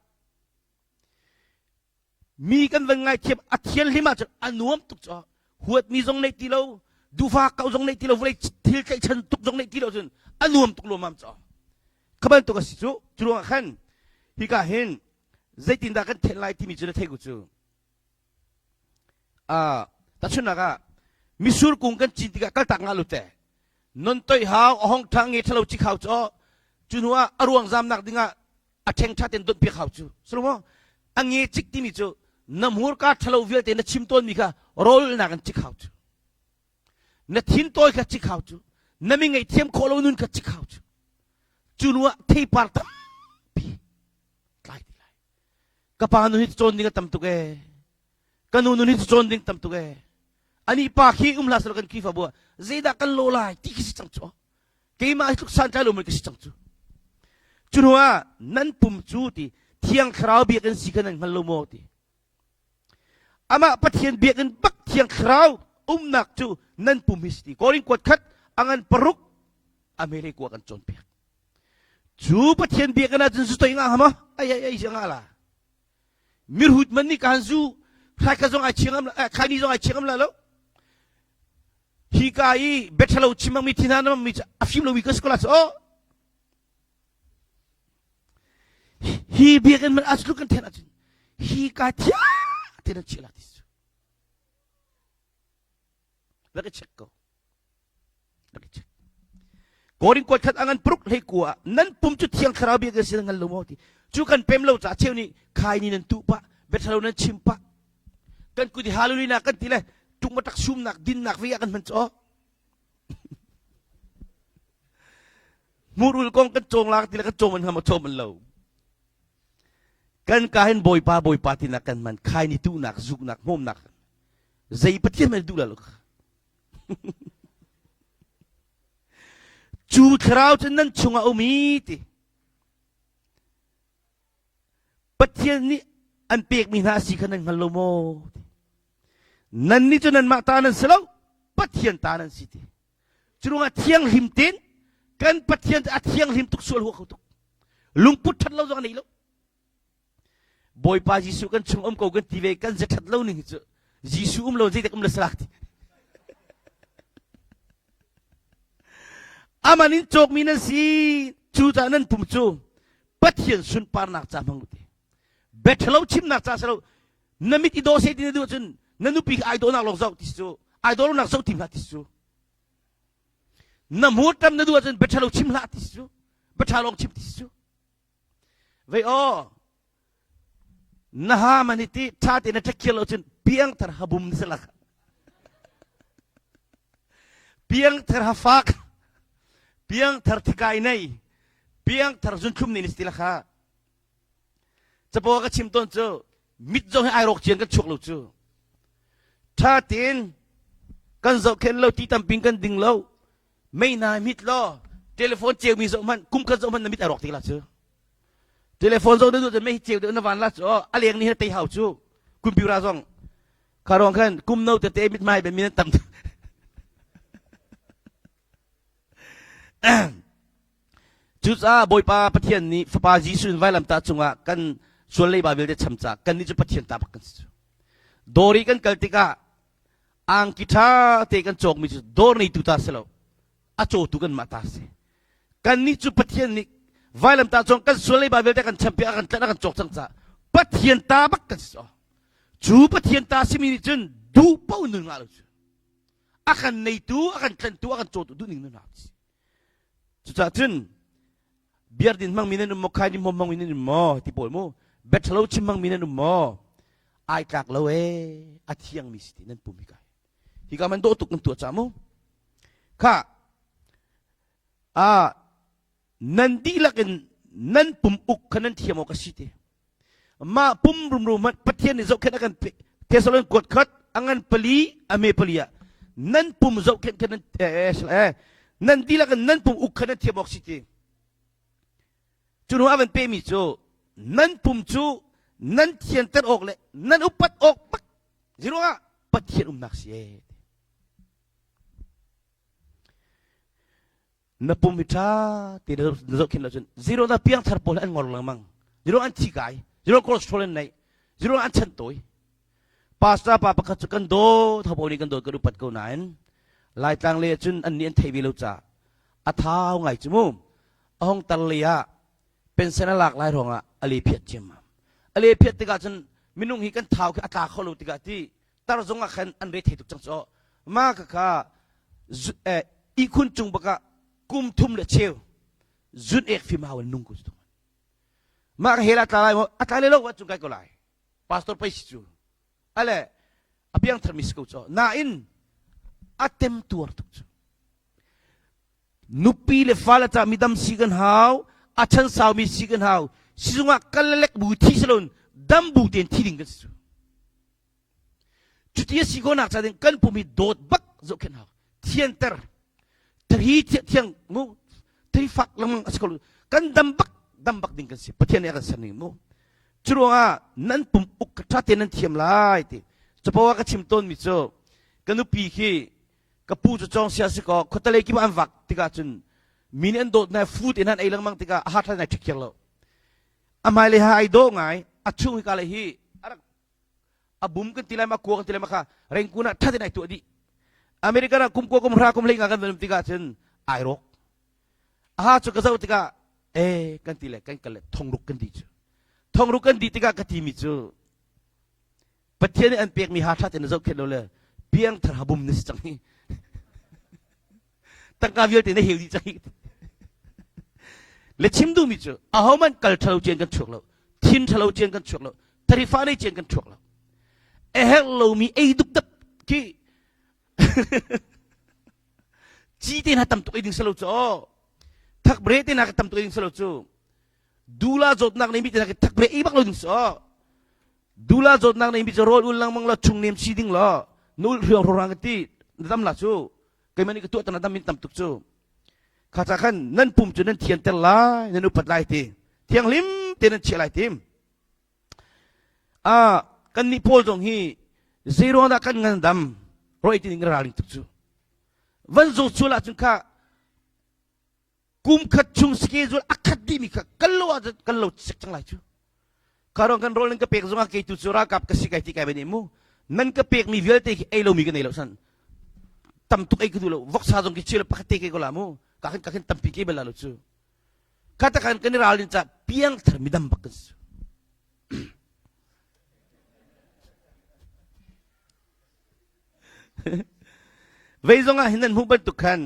mi kan van ngaithiam a thianhlim ahcun a nuam tuk cu huatmi zong neih ti lo dufa kau zong neih ti lo vawlei thil tlaihchan tuk zong neih ti lo cun a nuam tuk lawmam cu kha bantuk a si cu cu ruangah khan hika hin zeitindah kan thenh lai timi cu na thei ku cu Ah, tahchunhnak ah misur kung kan cin tikah kaltak nga lu te non toi hau a hong ṭha nge ṭhalo ci khau cu cu hnu ah a ruang zamnak dingah a ṭheng ṭha ten donh piak hau cu sulumo a nge cik timi cu na hmurka ṭhalo vialte na chim tawnmi kha rawlnak in cik hau cu na thin tawi kha cik hau cu na mi ngaihthiam khawh lo nun kha cik hau cu cu hnu ah theipar tampi tlai ti lai Ka pa nun hi cawn ding a tam tuk ee. Ka nu nun hi cawn ding tam tuk ee. Ani pa khi um hlah selaw kan Khrihfabu ah zeidah kan lo lai ti khi si cang cu. Keimah hi tluk santlai lo mei ka si cang cu. Cu hnu ah nan pum cu ti Thiang Thlarau biakinn si kha nan hngal lo maw ti. Amah Pathian biakinn bak Thiang Thlarau umnak cu nan pum hi si ti. Korin kuat khat a ngan paruk a mele kua kan cawnpiak. Cu Pathian biakinn ahcun zu toi nga hama ai ai ai nga la. Mirhut man nih kan zu hrai kha zong ai chiang am khai ni zong ai chiang am la lo. Hi ka i bethalo chimang mi thina na mi a fim lo mi ka skola oh hi biakinn man aslu kan then ahcun hi ka thia te nan chiah la ti su rak i check ko rak i check Korin kuat khat angan pruk hlei kua nan pum cu thiang thlarau bia kan si ngan lo maw ti cu kan pem lo ca cheu nih khai ni nan tu pa biathalo nan chim pa kan kuti hallelujah kan ti le tuk matak sumnak dinnak vi ah kan hman cho murul kong kan cawng la ti le kan cawm an hama cawm an lo kan ka hin bawipa bawipa tinak kan man khai ni tu nak zuk nak hmom nak zei pathian man duh la lo Cu thlarau cu nan chungah um i ti. Pathian nih an pekmi hna a si kha nan hngal lo maw? Ti. Nannih cu nanmah ta nan si lo, Pathian ta nan si ti. Cu ruangah thianghlim tein kan Pathian cu a thianghlim tuk sual hua kho tuk. Lungput ṭhat lo zong a nei lo. Bawipa Jesuh kan chung um ko kan ti ve kan zethat lo ning hi cu Jesuh um lo zeitek um le salak ti aman in cawkmi nan si cu caah nan pum cu Pathian sunparnak ca hmang ti bethelo chimnak ca selo na mit i daw se ti na duh cun na nupi ai dawhnak lawng zoh ti cu ai dawh lonak zoh ti hlah ti cu. Na hmur tam na duh ahcun bia ṭhalo chim hlah ti si cu. Bia ṭha lawng chim ti si cu. Vei aw, na ha man hi ti ṭha tein na ṭhakhir lo cun piangthar habum na si lak. Piangthar hafak, piangthar thikai nei, piangthar zunthlum nei na si ti lakha. Capo ka chim tawn cu mit zong hi ai rawk cian kan chuak lo cu. Ṭha tein kan zohkhenh lo ti tamping kan ding lo mei na mit law telephone ceu mi zoh hmanh kum khat zoh hmanh na mit ai rawk ti la cu. Telephone zoh na duh cun mei ceu deuh na van la cu a leng ni he tei hau cu computer zong kha rong khan kum no tete mit mai ben mi nan tam Cucaah Bawipa Pathian nih Fapa Jesuh in vailamtah cungah kan sual leiba vialte cham caah kannih cu Pathian ta bak kan si. Dawr i kan kal tikah angki ṭha te kan cawkmi cu dawr neitu ta si lo, a cawtu kanmah ta si. Kannih cu Pathian nih vailamtah cung kan sual leiba vialte kan champiak a kan tlanh a kan cawk cang caah Pathian ta bak kan si. Cu Pathian ta simi nih cun duh paoh nun ngah lo cu. A kan neitu, a kan tlanhtu, a kan cawtu duhning nun hna si. Cucaah cun biardin hmangmi nan um maw, khaini hmawm hmangmi nan um maw ti pawl mu, biaṭhalo chim hmangmi nan um maw, ai tlak lo ee, a thiangmi si ti nan pum hi kai. Hika man dawh tuk nan tuah ca mu. Kha, a nan dihlak in nan pum uk kha nan thiam awk a si ti. Mah pum rumro hmanh Pathian nih zohkhenh a kan pe Thessalon kuat khat a ngan pali a me pali ah nan pum zohkhenh kha nan eh, eh, nan dihlak in nan pum uk kha nan thiam awk si ti. Cu hnu a van pemi cu nan pum cu nan thianter awk le nan upat awk bak ziruangah Pathian umnak si ee. Na pum hi ṭha te na zohkhenh lo cun zero na piangthar pawl an ngor lengmang zero an thi kai zero cholesterol an neih zero an chan tawi pastor pa pakhat cu kan dawt hopo nih kan dawt kan upat ko nain laitlang le cun an nih an thei ve lo ca a thau ngai cu mu a hong tar le ah pension a lak lai ruangah a le phiat ciammam a le phiat tikah cun minung hi kan thau khi a tla kho lo tikah ti tar zong ah khan an re thei tuk cang cu ma kha kha ihkhun cung bakah kum thum le cheu zun ek fim hau in nung ko cu mah ka hel a tla lai maw a tla le lo wa cung kai ko lai pastor pei si cu ale a piang thar mi si ko cu nain a tem tuar tuk cu nupi le fale ca midam si kan hau a chan sau mi si kan hau sizung ah kal le lek bu thi silon dam bu ten thi ding kan si cu Cuti a si khawhnak ca ding kan pum hi dawt bak zohkhenh hau. Thianter. Thari thiang mu thari fak lengmang a si kho Kan dam bak dam bak ding kan si. Pathian nih a kan ser ning mu. Cu ruangah nan pum uk ṭha tein nan thiam lai ti. Capo ah ka chim tawnmi cu ka nupi khi ka pu cu cawng sia si kaw khuatalei kip ah an vak tikah cun mi nih an dawt na food in an ei lengmang tikah a ha ṭha nai ṭhikhiar lo. A hmailei ha ai dawh ngai a chung hi ka le hi a rak a bum kan ti lai ma kua kan ti lai ma kha rengkun ah thatin ai tuah dih American ah kum kua kum hra kum hlei nga kan van um tikah cun ai rawk aha cu ka zoh tikah eh kan ti le kan kal le thongruk kan di cu thongruk kan di tikah ka ti mi cu Pathian nih an pekmi ha tha tein zohkhenh lo le piangthar habum na si cang hi tangka vialte na heu dih cang hi le chim duhmi cu ahohmanh kal ṭhalo cian kan chuak lo thin ṭhalo cian kan chuak lo tarifa nei cian kan chuak lo a herh lomi ei dukdap khi ci te hna tam tuk ei ding selo cu aw thakbre te hna tam tuk ei ding selo cu dula zawtnak nei mi te hna thakbre ei bak lo ding si aw Dula zawtnak nei mi cu rawl ul lengmang law chung nem si ding law na ulh hriang rorang ti na dam la cu keimah nih ka tuah tan dam in tam tuk cu kha ca khan nan pum cu nan thianter lai nan upat lai ti thianghlim te nan chiah lai ti a kan nih pawl zong hi zeiruang dah kan ngan dam roi ti ning ralring tuk cu van zawt sual ahcun kha kum khat chung schedule a khat dihmi kha kan lo ah kan lo sek cang lai cu karon kan rawl nan ka pek zongah kei tu cu ralkap ka si kai ti kai ban mu nan ka pekmi vialte khi ei lomi ka nei lo san tam tuk ei ka duh lo voksa zong ki chil pakhat te ke ko la mu ka khin ka khin tampi ke bel la lo cu kha ta kan kan i ralrin ca piang thar midam bak kan si Vei zongah hin nan hmuh bantuk khan.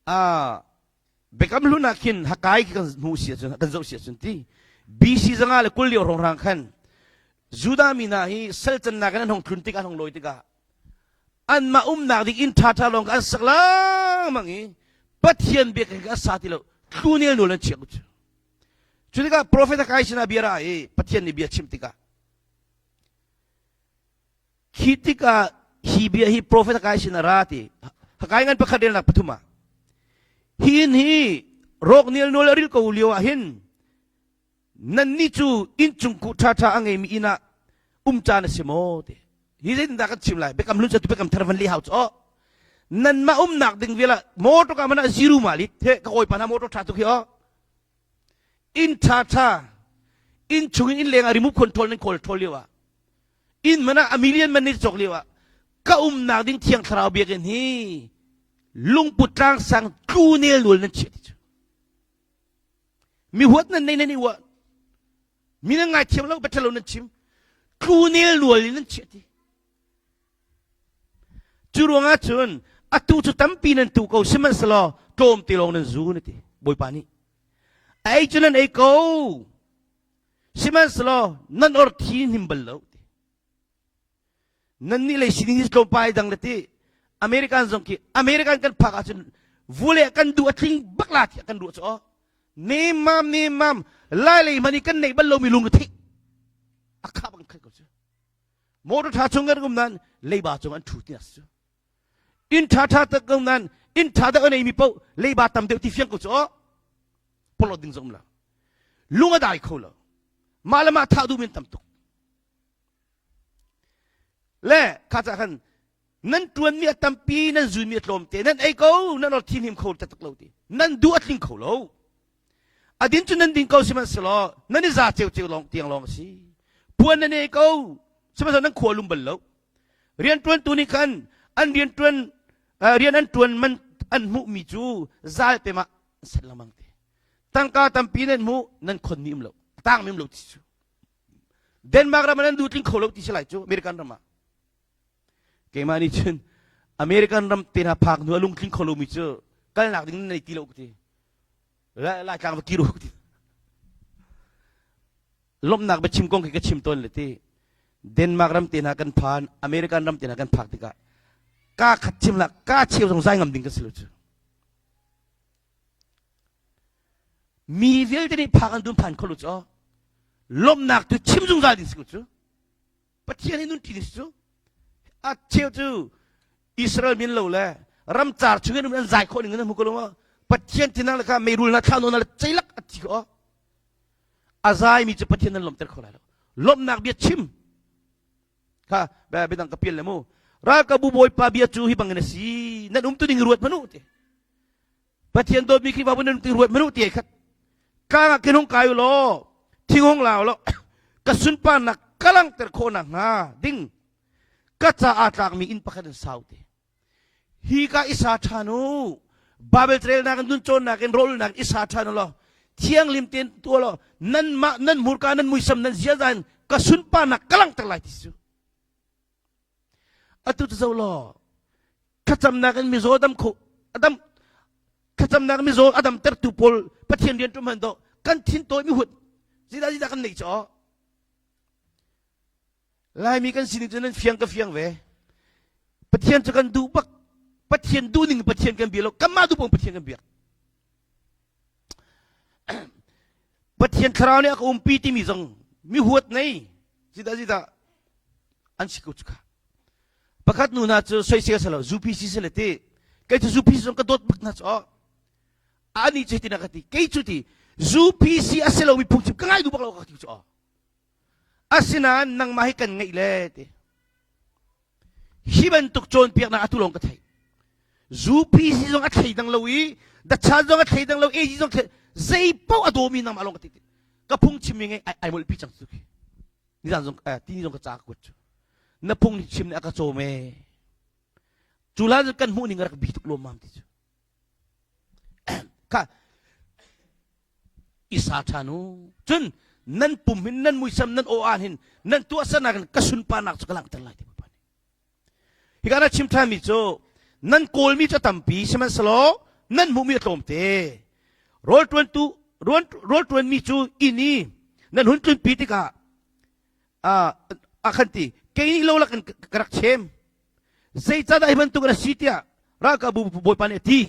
Biakam hlun ah khin Hakai khi kan hmuh si ahcun kan zoh si ahcun ti BC zanga le 20 lio hrawnghrang khan Judah mi hna hi sal cannak in an hong thlun tikah an hong lawi tikah anmah umnak ding inn ṭhaṭha lawng kha an sak lengmang i Pathian biakinn kha a sa ti lo tlunel nawl an chiah cu. Cu tikah profet Hakai sinah bia ra i Pathian nih bia chim tikah Khi tikah hi bia hi profet Hakai sin a ra ti. Hakai ngan pakhat relnak pathum ah. Hi inn hi rawk nialnual a ril ko lio ah hin nannih cu inncung kuh ṭhaṭha a ngeimi inn ah um caan a si maw ti. Hi zeitindah kan chim lai? Biakam hlun cu biakam thar van leh hau cu aw. Nanmah umnak ding vial ah motor ka mana zero ma lit he ka kawipa hna motor ṭha tuk hi aw. Inn ṭhaṭha inn chung in inn leng ah remove control nan kawl ṭhawl lio ah inn man ah a million man ni cawk lio ah ka umnak ding thiang thlarau biakinn hi lungput tlangsang tlu nel nual nan chiah ti cu mi huat nan nei nan i uah mi nan ngai thiam lo better lo nan chim tlu nel nual in nan chiah ti cu ruangah cun atu cu tampi nan tu ko sihmanhsehlaw tlawm te lawng nan zu na ti bawipa nih a ei cu nan ei ko Sihmanhsehlaw nan or thi hnim bal lo. Nannih lei sining hi tlawmpal ai dang le ti. American zong khi American kan phak ahcun vule kan duh a tling bak la tiah kan ruah cu aw. Nemam nemam lai lei hmanh i kan neih bal lomi lung thik a kha bang khat ko cu. Motor tha chung kan um nan leiba cung an thu ti as cu. Inn tha tha tak ko nan inn tha deuh a neimi paoh leiba tam deuh ti fiang ko cu aw. Polot ding zong um lo. Lung a dai kho lo. Mah le mah thah duhmi an tam tuk. Le kha ca khan nan ṭuanmi a tampi nan zunmi a tlawmte nan ei ko nan or thim kho taktak lo ti nan duh a tling kho lo a din cu nan ding ko sihmanhsehlaw nan i za ceu ceu lawng tiang lawng a si puan nan ei ko sihmanhsehlaw nan khua lum bal lo rianṭuantu nih khan an rianṭuan rian an ṭuan man an hmuhmi cu zal pe mah set lengmang te tangka tampi nan hmuh nan khon mi um lo tang mi um lo ti cu Denmark ram ah nan duh tling kho lo ti si lai cu American ram ah keimah nih cun American ram te hna phak hnu a lungtling kho lomi cu kalnak ding nan nei ti lo ka ti Laitlang va kir u ka ti lawmhnak biachim kong khi ka chim tawn le ti Denmark ram te hna kan phan American ram te hna kan phak tikah ka khat chim la ka cheu zong zai ngam ding ka si lo cu Mi vialte nih phak an dun phan kho lu cu lawmhnak tu chim zungzal ding si ko cu Pathian hi nun ṭi ding si cu a cheu cu Israel min lo le ramcar chung in an zai khawh ning an hmu ko lo maw Pathian tinang le kha meirul na thla na le ceilak a thi ko a zai mi cu Pathian nan lawmhter kho lai lo lawmhnak bia chim kha biadang ka pial le mu ralkabu bawipa bia cu hi bangin a si nan um tu ding ruat manu ti Pathian dawtmi Khrihfabu nan um ruat manu ti khat tlang ah kin hung kai u law thing hung lau law ka sunparnak ka langhter khawh nakhnga ding ka ca aa tlakmi inn pakhat in sau te hi ka i sa ṭhan u Bible relnak in nun cawnnak in rawlnak i sa ṭhan u law thianglim tein tuah law nanmah nan hmurka nan muisam nan ziaza in ka sunparnak ka langhter lai ti cu atu cu zo law thlacamnak in mizaw dam kho adam thlacamnak mizaw a damtertu pawl Pathian rian ṭum han do kan thin tawi mi hut zidah zidah kan nei chaw Laimi kan sining cu nan fiang ka fiang ve. Pathian cu kan duh bak. Pathian duh ning Pathian kan bia lo. Kanmah duh bang Pathian kan biak. Pathian thlarau nih a ka umpi timi zong mi huat nei. Zita zita an si ko cu kha. Pakhat nu hna cu soisel selo ZUPC sele ti. Kei cu ZUPC zong ka dawt bak hna cu. Ani cu hitin a ka ti. Kei cu ti ZUPC a si lomi phungchim ka ngai duh bak lo ka ti cu. Asinain nangmah hi kan ngeih le ti. Hi bantuk cawnpiaknak atu lawng ka theih. Zupi si zong a thleidang lo i dachan zong a thleidang lo AG zong thlei zei paoh a dawmi nangmah lawng ka ti. Ka phung chimmi ngei ai molhpi cang cu khi. Nizan zong tini zong ka ca ka kuat cu. Na phung chim nih a ka cawm ee. Cu lan kan hmuh ning a rak bi tuk lawmmam ti cu. Kha i sa ṭhan u. Cun nan pum hin nan muisam nan aw aan hin nan tuahsernak in ka sunparnak cu ka langhter lai ti Bawipa nih. Hika na chim ṭhanmi cu nan kawlmi cu a tampi sihmanhsehlaw Nan hmuhmi a tlawmte. Rawl ṭuantu rawl ṭuanmi cu inn i nan hun tlunpi tikah a khan ti kei nih lo lak in ka rak chem. Zeicahdah hi bantuk na si tiah ralkapbu bawipa nih a ti.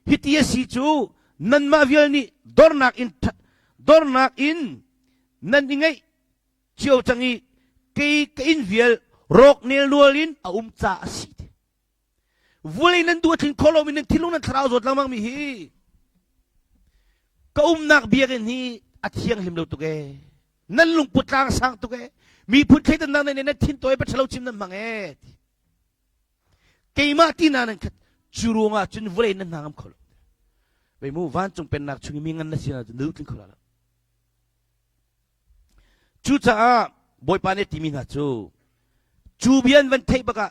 Hiti a si cu nanmah vial nih dornak in dornak in nan i ngeih cio cang i kei ka inn vial rawk nelnual in a um ca a si. Vulei nan duh a tling kho lomi nan thinlung nan thlarau zawt lengmang mi hi ka umnak biakinn hi a thianghlim lo tuk ee. Nan lungput tlang sang tuk ee. Miphun thleidannak nan nan thin tawi pathalo chim nan hmang ee. Keimah ti na nan khat cu ruangah cun vulei nan hna ngam kho lo. Vei mu vancung pennak chung i mi ngan na si na cun na duh tling kho la lo. Cucaah Bawipa nih a timi hna cu cu bia an van theih bak ah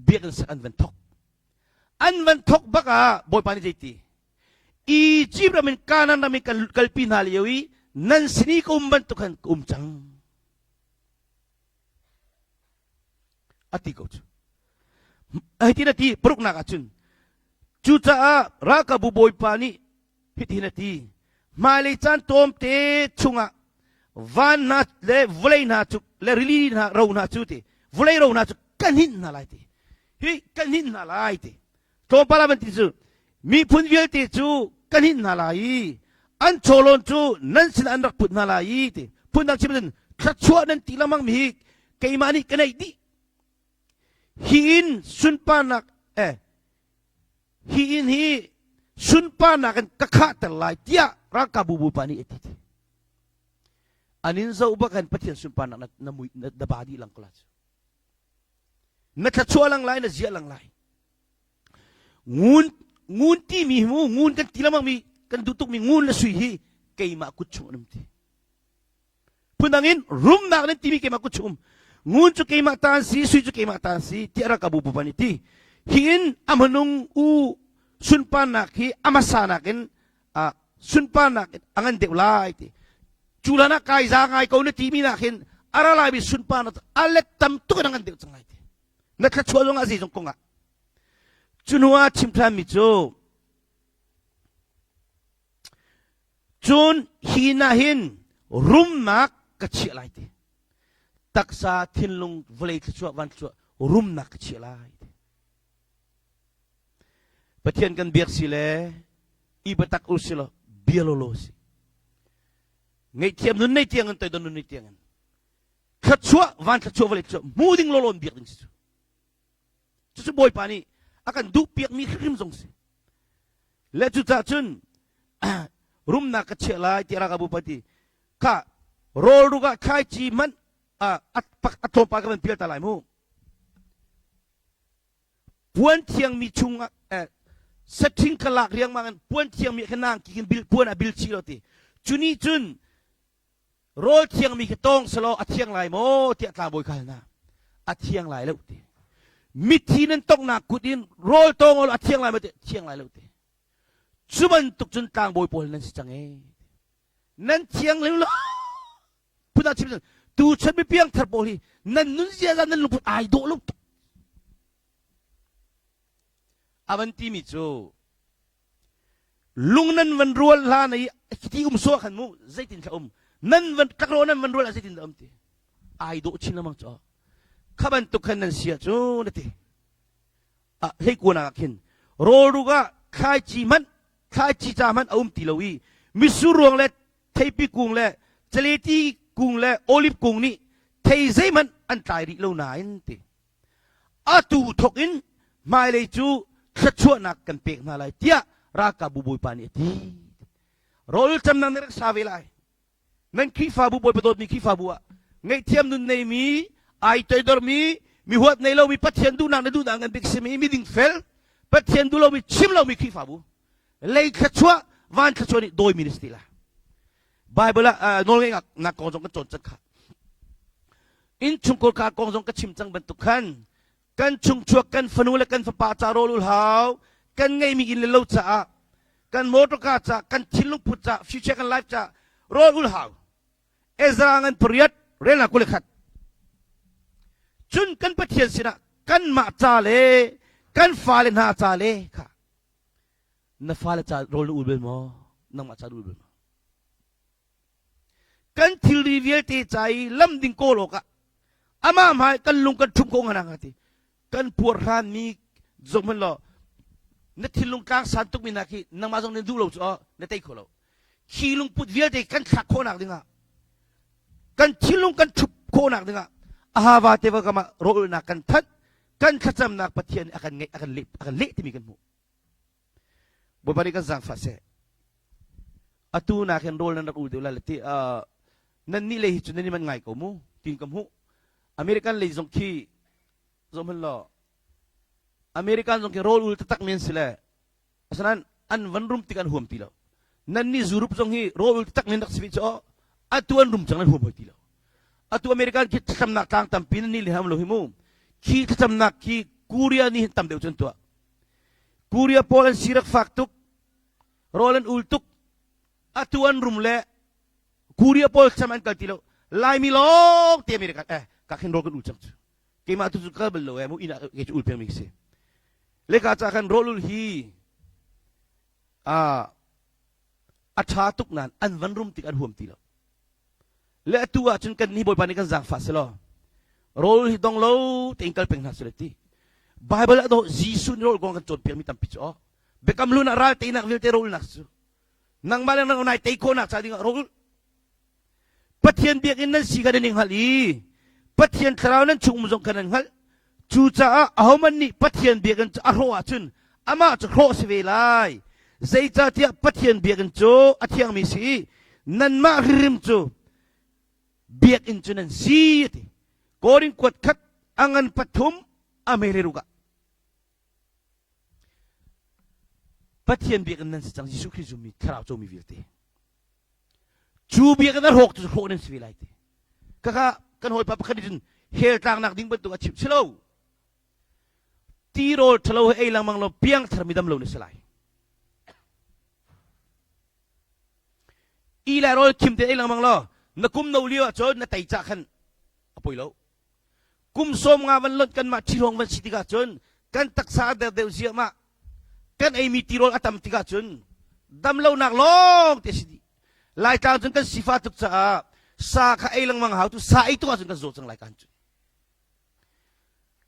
biakinn sak an van thok. An van thok bak ah Bawipa nih zeiti? Egypt ram in Kanaan ram in kan kalpi hna lio i nan sin i ka um bantuk khan ka um cang. A ti ko cu. Hitin a ti paruknak ah cun cucaah ralkapbu Bawipa nih Hitihin a ti, Hmailei caan tlawmte chungah van hna le vawlei hna cu le rili hna ro hna cu ti vawlei ro hna cu ka hninh hna lai ti hi ka hninh hna lai ti tlawmpal ah van ti cu miphun vialte cu ka hninh hna lai i an chawlawn cu nan sin an rak put hna lai i ti phundang chim cun thluachuah nan ti lengmang mi hi keimah nih ka neih dih hi in sunparnak eh Hi inn hi sunparnak in ka khahter lai tiah ralkapbu bawipa nih a ti. An in zoh bak in Pathian sunparnak na, na, mui, na, na ba dih lang ko la cu. Na thlachuah lang lai, na ziah lang lai. Ngun, ngun timi hi mu, ngun kan ti lengmang mi, kan duh tukmi ngun le sui hi keimah kut chung an um ti. Phundang in rumnak nan timi keimah kut chung ngun cu keimah ta an si sui cu keimah ta an si tiah ralkapbu pupa nih ti hi in a hmanung u sunparnak hi a hmasa nakin sunparnak in a ngan deuh lai ti cu hlan ah kai za ngai ko na timi nak hin a ra laimi sunparnak a let tam tuk in a ngan deuh cang lai ti na thluachuah zong ah zeizong kong ah cu hnu ah chim ṭhanmi cu Cun hi inn ah hin rumnak ka chiah lai ti. Taksa, thinlung, vawlei thluachuah, van thluachuah, rumnak ka chiah lai ti. Pathian kan biak si le i biatak u si law bia lawlaw si. Ngaihthiam nun nei tiang in toidon nun nei tiang in thluachuah van thluachuah vawlei thluachuah hmu ding lawlaw in biak ding si cu. Cucu Bawipa nih a kan duh piakmi hrimhrim zong si. Le cucah cun rumnak ka chiah lai tiah ralkapbu pa ti kha rawl ruk ah thlaici hmanh a tlawmpal ka van pial ta lai mu. Puan thiangmi chungah saṭhing ka lak riangmang in puan thiangmi kha nang ki khin bil puan ah bil chih lo ti. Cu nih cun Rawl thiangmi khi tawng selaw a thiang lai maw tiah tlangbawi kha hal hna. A thiang lai lo ti. Mithi nan tonghnak kut in rawl tawng a thiang lai maw ti thiang lai lo ti. Cu bantuk cun tlangbawi pawl nan si cang ee. Nan thiang lo phun chim tu chan mi piang thar pawl hi nan nun ziaza nan lungput ai dawh lo tuk. A van timi cu lung nan van rual hlan i ti um sua khan mu zeitin thla um nan van tlakro nan van rual ah zeitin dah um ti ai dawh chin lengmang cu kha bantuk khan nan sia cu na ti a hlei kuan ah khin rawl ruk ah thlaici hmanh thlaici ca hmanh a um ti lo i misur ruang le theipi kung le caleti kung le olive kung nih thei zeihmanh an tlai rih lo nain ti Atu thawk in hmailei cu thluachuahnak kan pek hna lai tiah ralkapbu bawipa nih a ti. Rawl camnak na rak sa ve lai. Nan Khrihfabu Bawipa dawtmi Khrihfabu ah ngaihthiam nun neimi, ai toidormi, mi huat nei lomi, Pathian duhnak na duhnak ngan bik simi, mi dingfel, Pathian duh lomi, chim lomi Khrihfabu. Lei thluachuah, van thluachuah nih dawimi na si ti lai. Bible ah nawlngeihnak kong zong kan cawn cang kha. Innchungkhar ka kong zong ka chim cang bantuk khan kan chungchuak kan fanu le kan fapa ca rawl ul hau kan ngeimi inn le lo caah kan motor car ca kan thinlung put ca future kan life ca rawl ul hau Ezra ngan pariat relnak 21 cun kan Pathian sinah kanmah ca le kan fale hna ca le kha. Na fale ca rawl na ul bal maw? Nangmah ca na ul bal maw? Kan thilri vialte ca i lam ding kawl awkah amah hmai kan lung kan ṭhumh ko hnga nga ti. Kan puarhran mi zong hmanh law na thinlung tlang san tukmi hna khi nangmah zong nih duh lo cu aw na tei kho lo. Khi lungput vialte kan thlak khawhnak dingah kan thinlung kan ṭhup khawhnak dingah Ahava tiva kam ah rawlulnak kan thanh kan thlacamnak Pathian nih a kan ngeih a kan leh a kan leh timi kan hmuh. Bawipa nih kan zaangfah seh. Atu nak hin rawl nan rak ul deuh lai le ti nan nih lei hi cu nan i manh ngai ko mu tiin ka hmuh. American lei zong khi zoh hmanh law American zong khi rawl ul taktak men si le asinain an van rum tik an huam ti lo. Nan nih Europe zong hi rawl ul taktak men rak si ve cu atu an rum cang an huam hoi ti lo. Atu American khi thlacamnak tlang tampi nan nih le ham lo hi mu. Khi thlacamnak khi Korea nih hin tam deuh cun tuah. Korea pawl an sirak fak tuk, rawl an ul tuk, atu an rum le Korea pawl sam an kal ti lo. Laimi lawng te America eh ka khin rawl kan ul cang cu. Keimah tu cu kal bal lo eh mu inn ah kei cu ul peng mi si. Leka ca khan rawl ul hi a a ṭha tuk nain an van rum tik an huam ti lo. Le atu ahcun kan nih Bawipa nih kan zaangfah selaw rawl hi dong lo tein kal peng hna seh ti. Bible ah dawh Jesuh nih rawl kong kan cawnpiakmi tampi cu aw. Biakam hlun ah ral teinak vialte rawlnak cu nangmah le nang nai tei khawhnak ca dingah rawl Pathian biakinn nan si kha nan i hngalh i Pathian thlarau nan chung um zong kha nan hngalh. Cucaah ahohmanh nih Pathian biakinn cu a hrawh ahcun amah cu hrawh a si ve lai. Zeicahtiah Pathian biakinn cu a thiangmi si i nanmah hrimhrim cu biakinn cu nan si a ti. Korin kuat khat a ngan pathum a mei le ruk ah Pathian biakinn nan si cang Jesuh Khrih zummi thlarau comi vialte. Cu biakinn a hrawk cu hrawh nan si ve lai ti. Kaka kan hawipa pakhat nih cun hell tlaknak ding bantuk a chim si lo. Tirawl ṭhalo he ei lengmang law piangthar mi dam lo na si lai. I lai rawl khim te ei lengmang law na kum no lio ahcun na tei cah khan a poi lo. Kum sawm nga van lonh kanmah ṭhihrawng van si tikah cun kan taksa a der deuh ziahmah. Kan eimi tirawl a tam tikah cun damlonak lawng te si dih. Laitlang cun kan sifa tuk caah sa kha ei lengmang hau tu sa ei tuk ahcun kan zaw cang lai kan cu.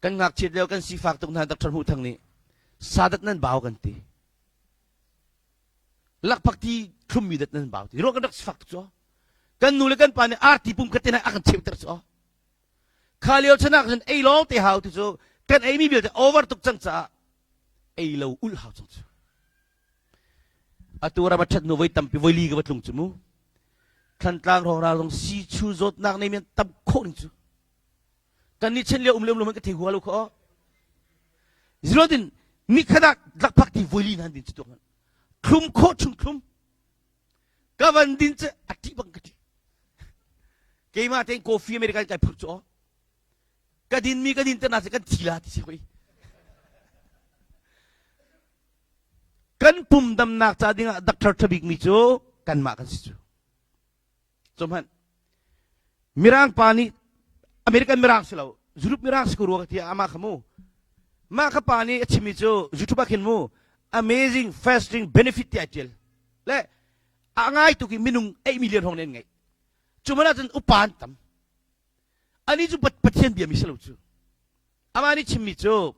Kan ngakchiat lio kan sifak tuk hna Dr. Hmuh Thang nih sadat nan bau kan ti. Lakphak ti thlummi dat nan bau ti. Ruah kan rak sifak tuk cu. Kan nu le kan pa nih arti pum khat te a kan cheuter cu. Kha lio chan ah cun ei lawng te hau ti cu kan eimi vialte over tuk cang caah ei lo ulh hau cang cu. Atu ram a ṭhat hnu voi tampi voi li ka va tlung cu mu. Thlantlang hrawng zong sichu zawtnak nei men tam khawh ning cu. Kan nih chen lio um le um lo man ka thei hua lo kho. Zilotin nikhat ah lakphak ti voi li nan din cu tuak Thlum khawh chung thlum. Ka van din cu a ṭih bang ka ṭih. Keimah tein coffee American kai phurh cu aw. Ka din mi ka din te na kan thi la ti si hoi. Kan pum damnak ca dingah doctor ṭha bik mi cu kanmah kan si cu. Cumhmanh Mirang pa nih American Mirang si lo Europe Mirang si ko rua ka ti amah kha mu. Mah kha pa nih a chimmi cu YouTube ah khin mu amazing fasting benefit tiah a ṭial. Le a ngai tuk i minung 8 million hong nih an ngeih. Cu hmanh ahcun upa an tam. Ani cu Pathian biami si lo cu. Amah nih chimmi cu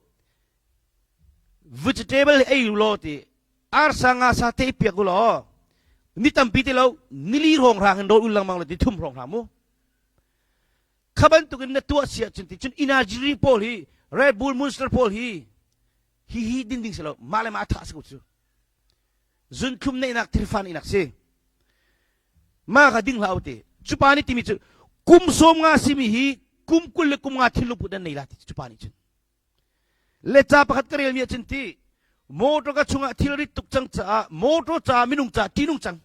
vegetable ei u law ti arsa nga sa te piak u law ni tampi ti lo nili hrawng hrang in rawl ul lengmang lo ti thum hrawng hram mu kha bantukin na tuah si ahcun ti cun energy drink pawl hi Red Bull Monster pawl hi hi hi din ding si lo mah le mah a tha si ko cu zunthlum neihnak thilfan inak si ma kha ding hlah u ti cu pa nih timi cu kum sawm nga simi hi kum 20 le kum nga thinlung put nan nei la ti cu pa nih cun le ca pakhat ka relmi ahcun ti motor ka chungah thil rit tuk cang caah motor ca minung ca ṭihnung cang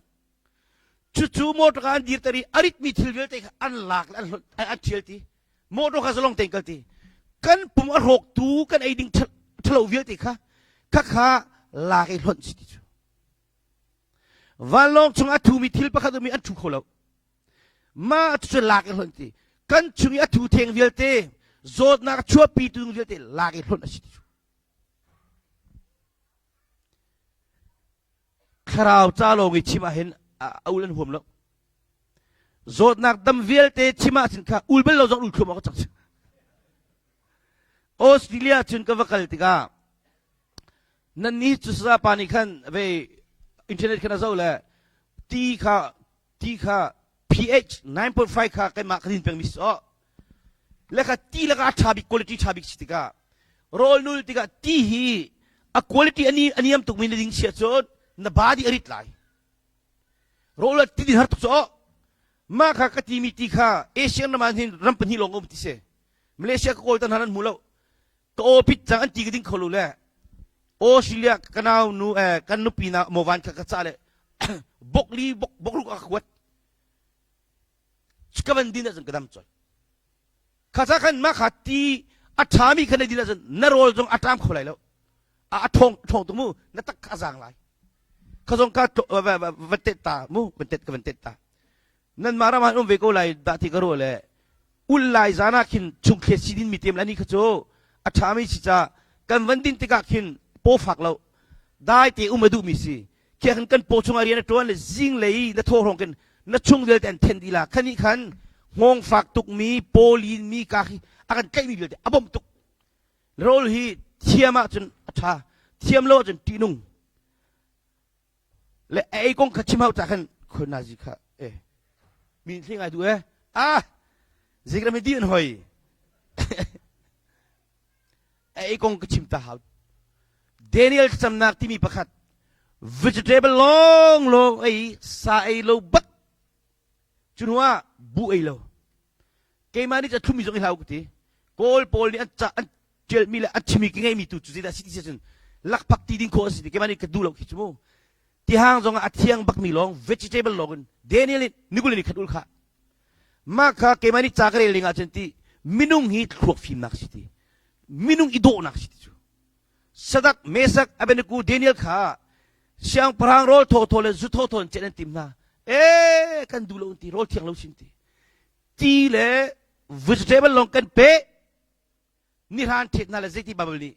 cucu motor ka an dirter i a ritmi thil vialte kha an lak le an hlonh an ṭhial ti motor kha zalong tein kal ti kan pum a hrawktu kan ei ding ṭhalo vialte kha kha kha lak i hlonh si ti cu Vanlawng chung a thumi thil pakhat ummi an thu kho lo. Mah cu lak i hlonh ti. Kan chung i a thu theng vialte, zawtnak chuahpi tu vialte lak i hlonh a si ti. Thlarau ca lawng i chim ah hin a ul an huam lo. Zawtnak dam vialte chim ah cun kha ul bal lo zong ul thluam awk cang. Australia cun ka va kal tikah nan nih cu saza pa nih khan ve internet khan a zoh le ti kha ti kha pH 9.5 kha keimah ka din pengmi si aw le kha ti laka a ṭha bik quality ṭha bik si tikah rawl nul tikah ti hi a quality ani aniam tukmi na ding sia cun na body a rit lai rawl ti din har tuk cu aw mah kha ka timi ti kha Asian ram ah hin ram pahnih lawng um ti si Malaysia ka kawl tan han an hmu lo ka aw pit cang an ti ka ding kho lo le Australia ka nau nu eh kan nupi na movan kha ka ca le bok li bok bok ruk a kuat ka van din ahcun ka dam choi kha ca khan ma kha ti a ṭhami kha na din ahcun na rawl zong a ṭam kho lai lo a ṭhong ṭhong tuk mu na tak kha a zaang lai kha zong ka va tet ta mu van tet ka van tet ta nanmah ram ah um ve ko lai dah ti ka ruah le ul lai zan ah khin chungthlet si din mi tem la ni kha cu a ṭhami si ca kan van din tikah khin paw fak lo dai te um a duh mi si khi khan kan paw chungah rian a ṭuan le zing lei na thaw hrawng khin na chung vialte an then dih la khani khan hngawng fak tuk mi paw lin mi ka khi a kan tlaih mi vialte a bawmh tuk rawl hi thiam ahcun a ṭha thiam lo ahcun ṭihnung Le a ei kong kha chim hau ta khan khoi nazi kha e mi thli ngai du e ah zikram di an hoi a ei kong ka chim ta hau Daniel thlacamnak timi pakhat vegetable long long ei sa ei lo bak cu ah bu ei lo keimah nih ca thlumi zong i hlau ka ti kawl pawl nih an ca an ṭialmi le an chimi ka ngeimi tu cu zeidah si ti si cun lakphak ti ding khawh a si ti keimah nih ka duh lo khi cu mu tihang zong ah a thiang bakmi lawng vegetable lawng in Daniel nih nikul ni khat ul kha mah kha keimah nih ca ka rel ding ahcun ti minung hi thluak fimnak si ti minung i dawhnak si ti cu Sadak Mesak Abednego Daniel kha siangpahrang rawl thawthaw le zu thawthaw in cen an tim hna e kan duh lo ti rawl thiang lo sin ti ti le vegetable lawng kan pe nihran ṭhet hna le zeiti Bible nih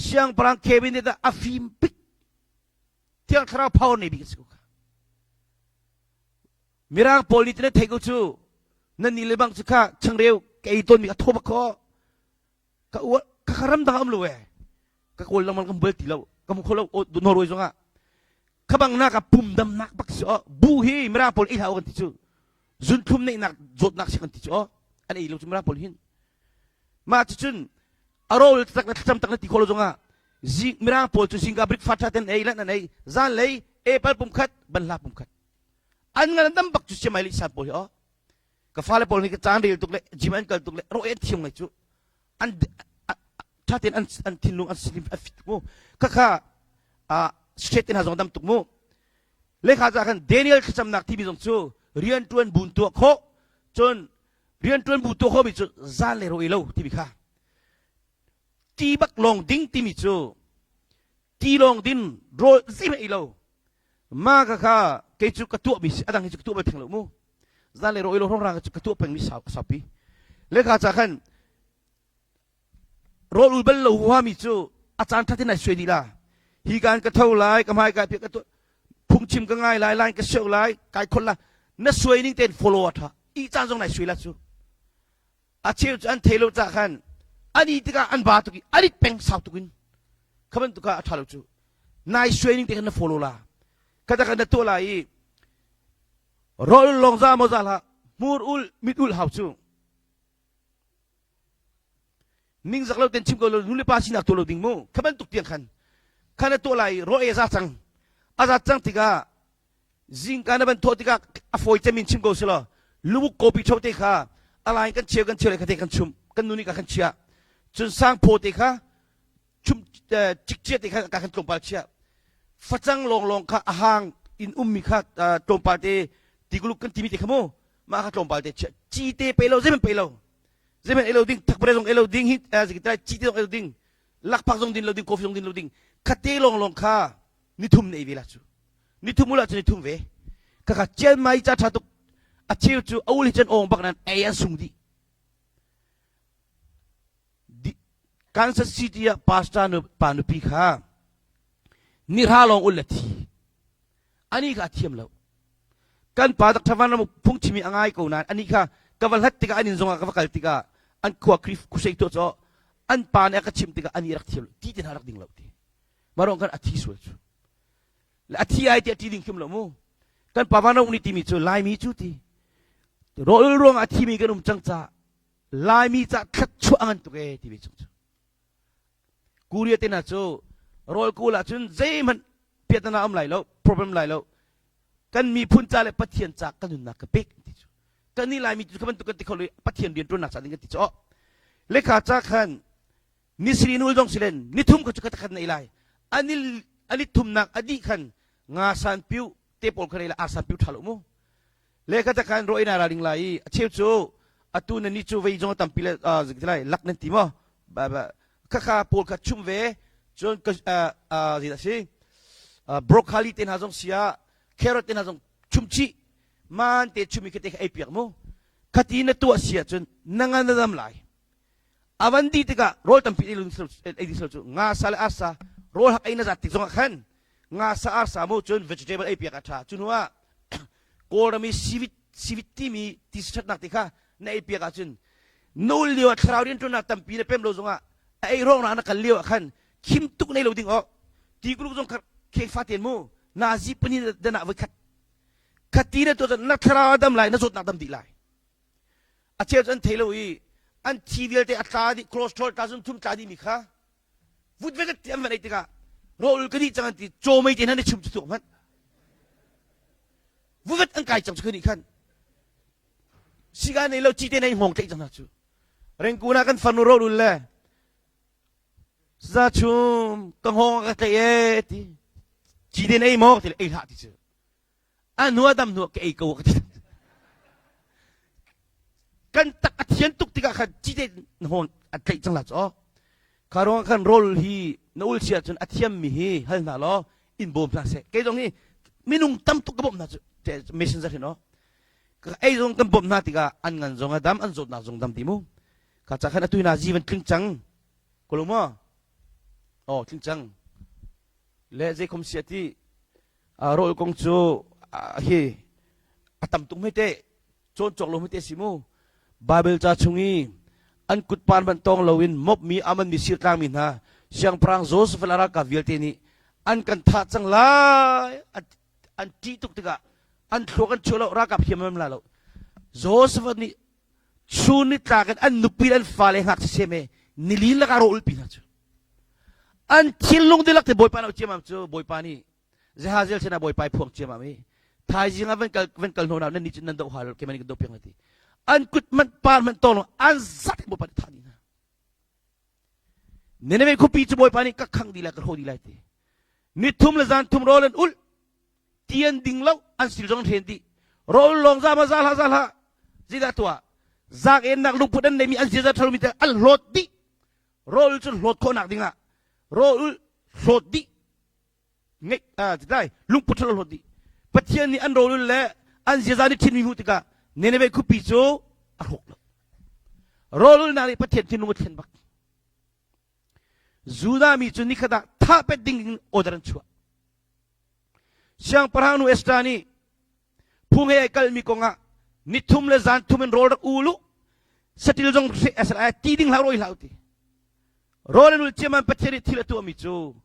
siangpahrang cabinet ah a fim bik thiang thlarau power nei bik a si ko kha mirang pawl nih tene thei ko cu nan ni le bang cu kha changreu ka ei tawn mi a thaw bak kho ka uar ka ka ram dang um lo e ka kawl lengmang kan bual ti lo ka mu kho lo Norway zong ah kha bang nak ah pum dam nak bak si o bu hi mirang pawl ei hlah kan ti cu zunthlum neihnak zawtnak si kan ti cu o an ei lo cu mirang pawl hin mah cucun a rawl tak na thlacam tak na ti kho lo zongah zing mirang pawl cu zingka breakfast tha ten ei lan an ei zan lei apple pum khat banhla pum khat an ngan dam bak cu siamai li san pawl hi o ka fale pawl hi ka caan rel tuk le gym an kal tuk le ro en thiam ngai cu an tha ten an an thinlung an silim a fit mu kha kha a straight ten ha zong dam tuk mu lekha ca khan Daniel thlacamnak timi zong cu rian tuan bun tuah khawh cun rian tuan bu tuah khawh mi cu zan le ro i lo timi kha ti bak lawng ding timi cu ti lawng din rawl zeihmanh ei lo ma ka kha kei cu ka tuah mi si adang hi cu ka tuah bal theng lo mu zan le ro i lo hrawng rang cu ka tuah peng mi sau saupi lekha ca khan rawl ul bal lo huami cu a caan ṭhat in ai suai dih la hi kan ka tho lai ka hmai ka ka phungchim ka ngai lai line ka sio lai kai khol la na suai ning tein follow a ṭha i caan zong nai suai la cu a cheu cu an thei lo ca khan an i tikah an ba tuk i an it peng sau tuk in kha bantuk kha a ṭha lo cu nai suai ning te khan na follow la kha ta khan na tuah la i rawl lawng za maw za hlah hmur ul mit ul hau cu ningzak lo ten chim ko lo nu le pa sinak tuah lo ding mu kha bantuk tiang khan khan na tuah lai ro e za cang a za cang tikah zingka na ban thawh tikah a fawi cemin chim ko selaw lubuk kopi tho te kha alai kan cheu kan cheu le kha te kan chum kan nu nih ka kan chia cun sang phaw te kha chum cikcia te kha ka kan tlawmpal chia facang lawnglawng kha a hang in ummi kha tlawmpal te tikuluk kan timi te kha mu mah kha tlawmpal te chia ci te pe lo zeihmanh pe lo zeihmanh ei lo ding thakpare zong ei lo ding hi ci te zong ei lo ding lakphak zong din lo ding coffee zong din lo ding khate lawnglawng kha nithum na ei ve la cu nithum ula cu nithum ve kha kha chian mai cha tha tuk a cheu cu a ul hi chan ong bak nan ei an sung dih Kansas City ah pastor nu pa nupi kha nihra lawng ul le thi. Ani kha a thiam lo. Kan pa Dr. Van Ram phungchimi a ngai ko nain ani kha ka va hlat tikah an inn zongah ka va kal tikah an khua Khrih khusei tuah caw an pa nih a ka chimh tikah ani rak thiam lo ti te hna rak ding lo ti. Marong kan a thi sual cu. Le a thi ai ti a ti ding khim lo mu. Kan pa Van Ram nih timi cu Laimi cu ti. Rawl ruang a thimi kan um cang ca Laimi ca thlat chuah a ngan tuk e ti ve chung cu. Korea te hna cu rawl kawl ahcun zeihmanh piahtana um lai lo, problem lai lo. Kan miphun ca le Pathian ca kan nunnak ka pek ti cu. Kan nih Laimi cu bantuk kan ti kho lo Pathian rian ṭuannak ca ding kan ti cu. Lekha ca khan nisri nul zong silen nithum kha cu khat khat nei lai. Ani ani thumnak a dih khan nga san piu te pawl kha nei la ar san piu ṭha lo mu. Le kha khan ro ina raling lai i a cheu cu atu na ni cu vei zong tampi le lai lak nan ti maw khakha pawl kha chum ve cun zeidah si broccoli te hna zong sia carrot te hna zong chum chih man te chumi kha te kha ei piak mu khati na tuah sia cun na ngan na dam lai avan di tikah rawl tampi ei ding cu nga sa le arsa rawl hak ei na zat tik zongah khan nga sa arsa mu cun vegetable ei piak a tha cu hnu ah Kawlram i sivit sivit timi tisa ṭhatnak ti kha na ei piak ahcun nul lio ah thlarau rianṭuannak tampi na pem lo zongah a ei rawngnak na kal lio ah khan khim tuk nei lo ding awk ti kuluk zong kheng fa ten mu nazi pani dan ah voi khat khat ti na tuah na thlarau a dam lai na zawtnak dam dih lai a cheu cu an thei lo i an thi vialte a tla dih cholesterol tla zun thum tla dih mi kha vut ve ti an van ei tikah rawl ka dih cang an ti caw mei te hna na chim cu tuak hmanh vuvet an kai cang cu nih khan siga nei lo ci te nei hngawng tlaih cang hna cu rengkun ah kan farnu rawl ul le za chum ka hngawng ka tlaih e ti ci te nei maw ti le ei hlah ti cu a hnu a dam hnu ka ei ko ka ti kan tak a thian tuk tikah khan cite hon a tlaih cang la cu kha ruang khan rawl hi na ul sia cun a thiam mi hi hal hna law in bawm hna seh kei zong hi minung tam tuk ka bawmh hna cu messenger hin aw ei zong kan bawmh hna tikah an ngan zong a dam an zawtnak zong dam ti mu kha ca khan atu na ji van tling cang ko lo maw oh tling cang le zei khom sia ti Rawl kong cu hi a tam tuk hmete cawn cawk lo hmete si mu. Bible ca chung i an kutpan hmanh tawng loin mopmi amanmi sirtlangmi hna siangpahrang Joseph le ralkap vialte nih an kan thah cang lai an ṭih tuk tikah an thluak an chuah lo ralkap hiam an la lo Joseph nih chun nitlak in an nupi le an fale ngakchia sem he nili lakah rawl ulpi hna cu An thinlung dihlak te Bawipa nih ciammam cu Bawipa nih Jehaziel sinah Bawipa i phuang ciammam i thaizing ah van kal van kal hno nan nih cun nan doh hal keimah nih kan doh piak ti an kut hmanh par hmanh tawng lo an zat in Bawipa nih thah dih hna Nineveh khuapi cu Bawipa nih ka khangh dih lai ka hrawh dih lai ti ni thum le zan thum rawl an ulh ti an ding lo an sil zong an hren dih rawl lawng za ma za hlah za hlah zeidah tuah zaang ennak lungput an neimi an ziaza ṭhalomi te an hlawt dih rawl cu hlawt khawhnak dingah rawl hlawt dih ngeih lai lungput ṭhalo hlawt dih Pathian nih an rawl le an ziaza nih thinmi hmuh tikah Nineveh khuapi cu a hrawk lo rawlulnak nih Pathian thinlung a thlen bak Judah mi cu nikhat ah thah pet ding in order an chuah Siangpahrang nu Esther nih phung he ai kalmi kongah nithum le zan thum in rawl rak ul u satil zong ai ti ding hlah rawi hlah ti rawl an ul ciaman Pathian nih thil a tuahmi cu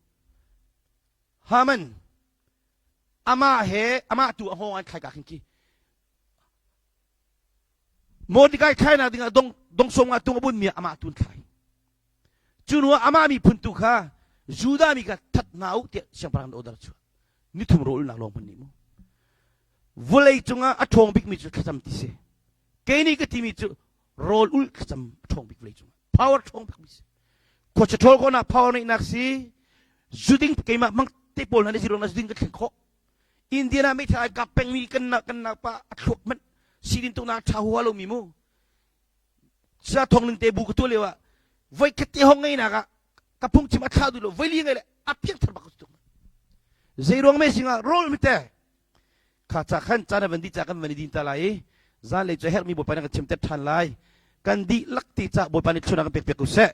Haman amah he amah tu a hngawng an thlai ka khin khi Mordecai thlainak dingah dong dong som nga tung a bunmi amah tu an thlai Cu hnu ah amah miphun tu kha Judah mi kha that hna u tiah siangpahrang nih order a chuah. Nithum rawlulnak lawng hman nih mu. Vawlei cungah a ṭhawng bikmi cu thlacam ti si. Kei nih ka timi cu rawl ul thlacam a ṭhawng bik vawlei cungah. Power ṭhawng bikmi si. Khuacha ṭhawl khawhnak power neihnak si. Zuding keimah mang te pawl hna nih zirong na zuding ka thlen khawh. Indian ah meithal ai kap pengmi kan nak kan nak pa a thluak hmanh sidin tuknak ṭha huha lomi mu. Saya thong ning te bu ka tuah lio ah voi khat te hong ngei nak ah ka phungchim a thlah duh lo voi li ngei le a piang thar bak tuk zei ruang me singah rol mi te kha cha khan caan van di cha kan van i din ta lai i zan lei cu herh mi bawipa nih kan chim ter than lai kan dih lak ti ca bawipa nih thlunak kan pek piak ko seh.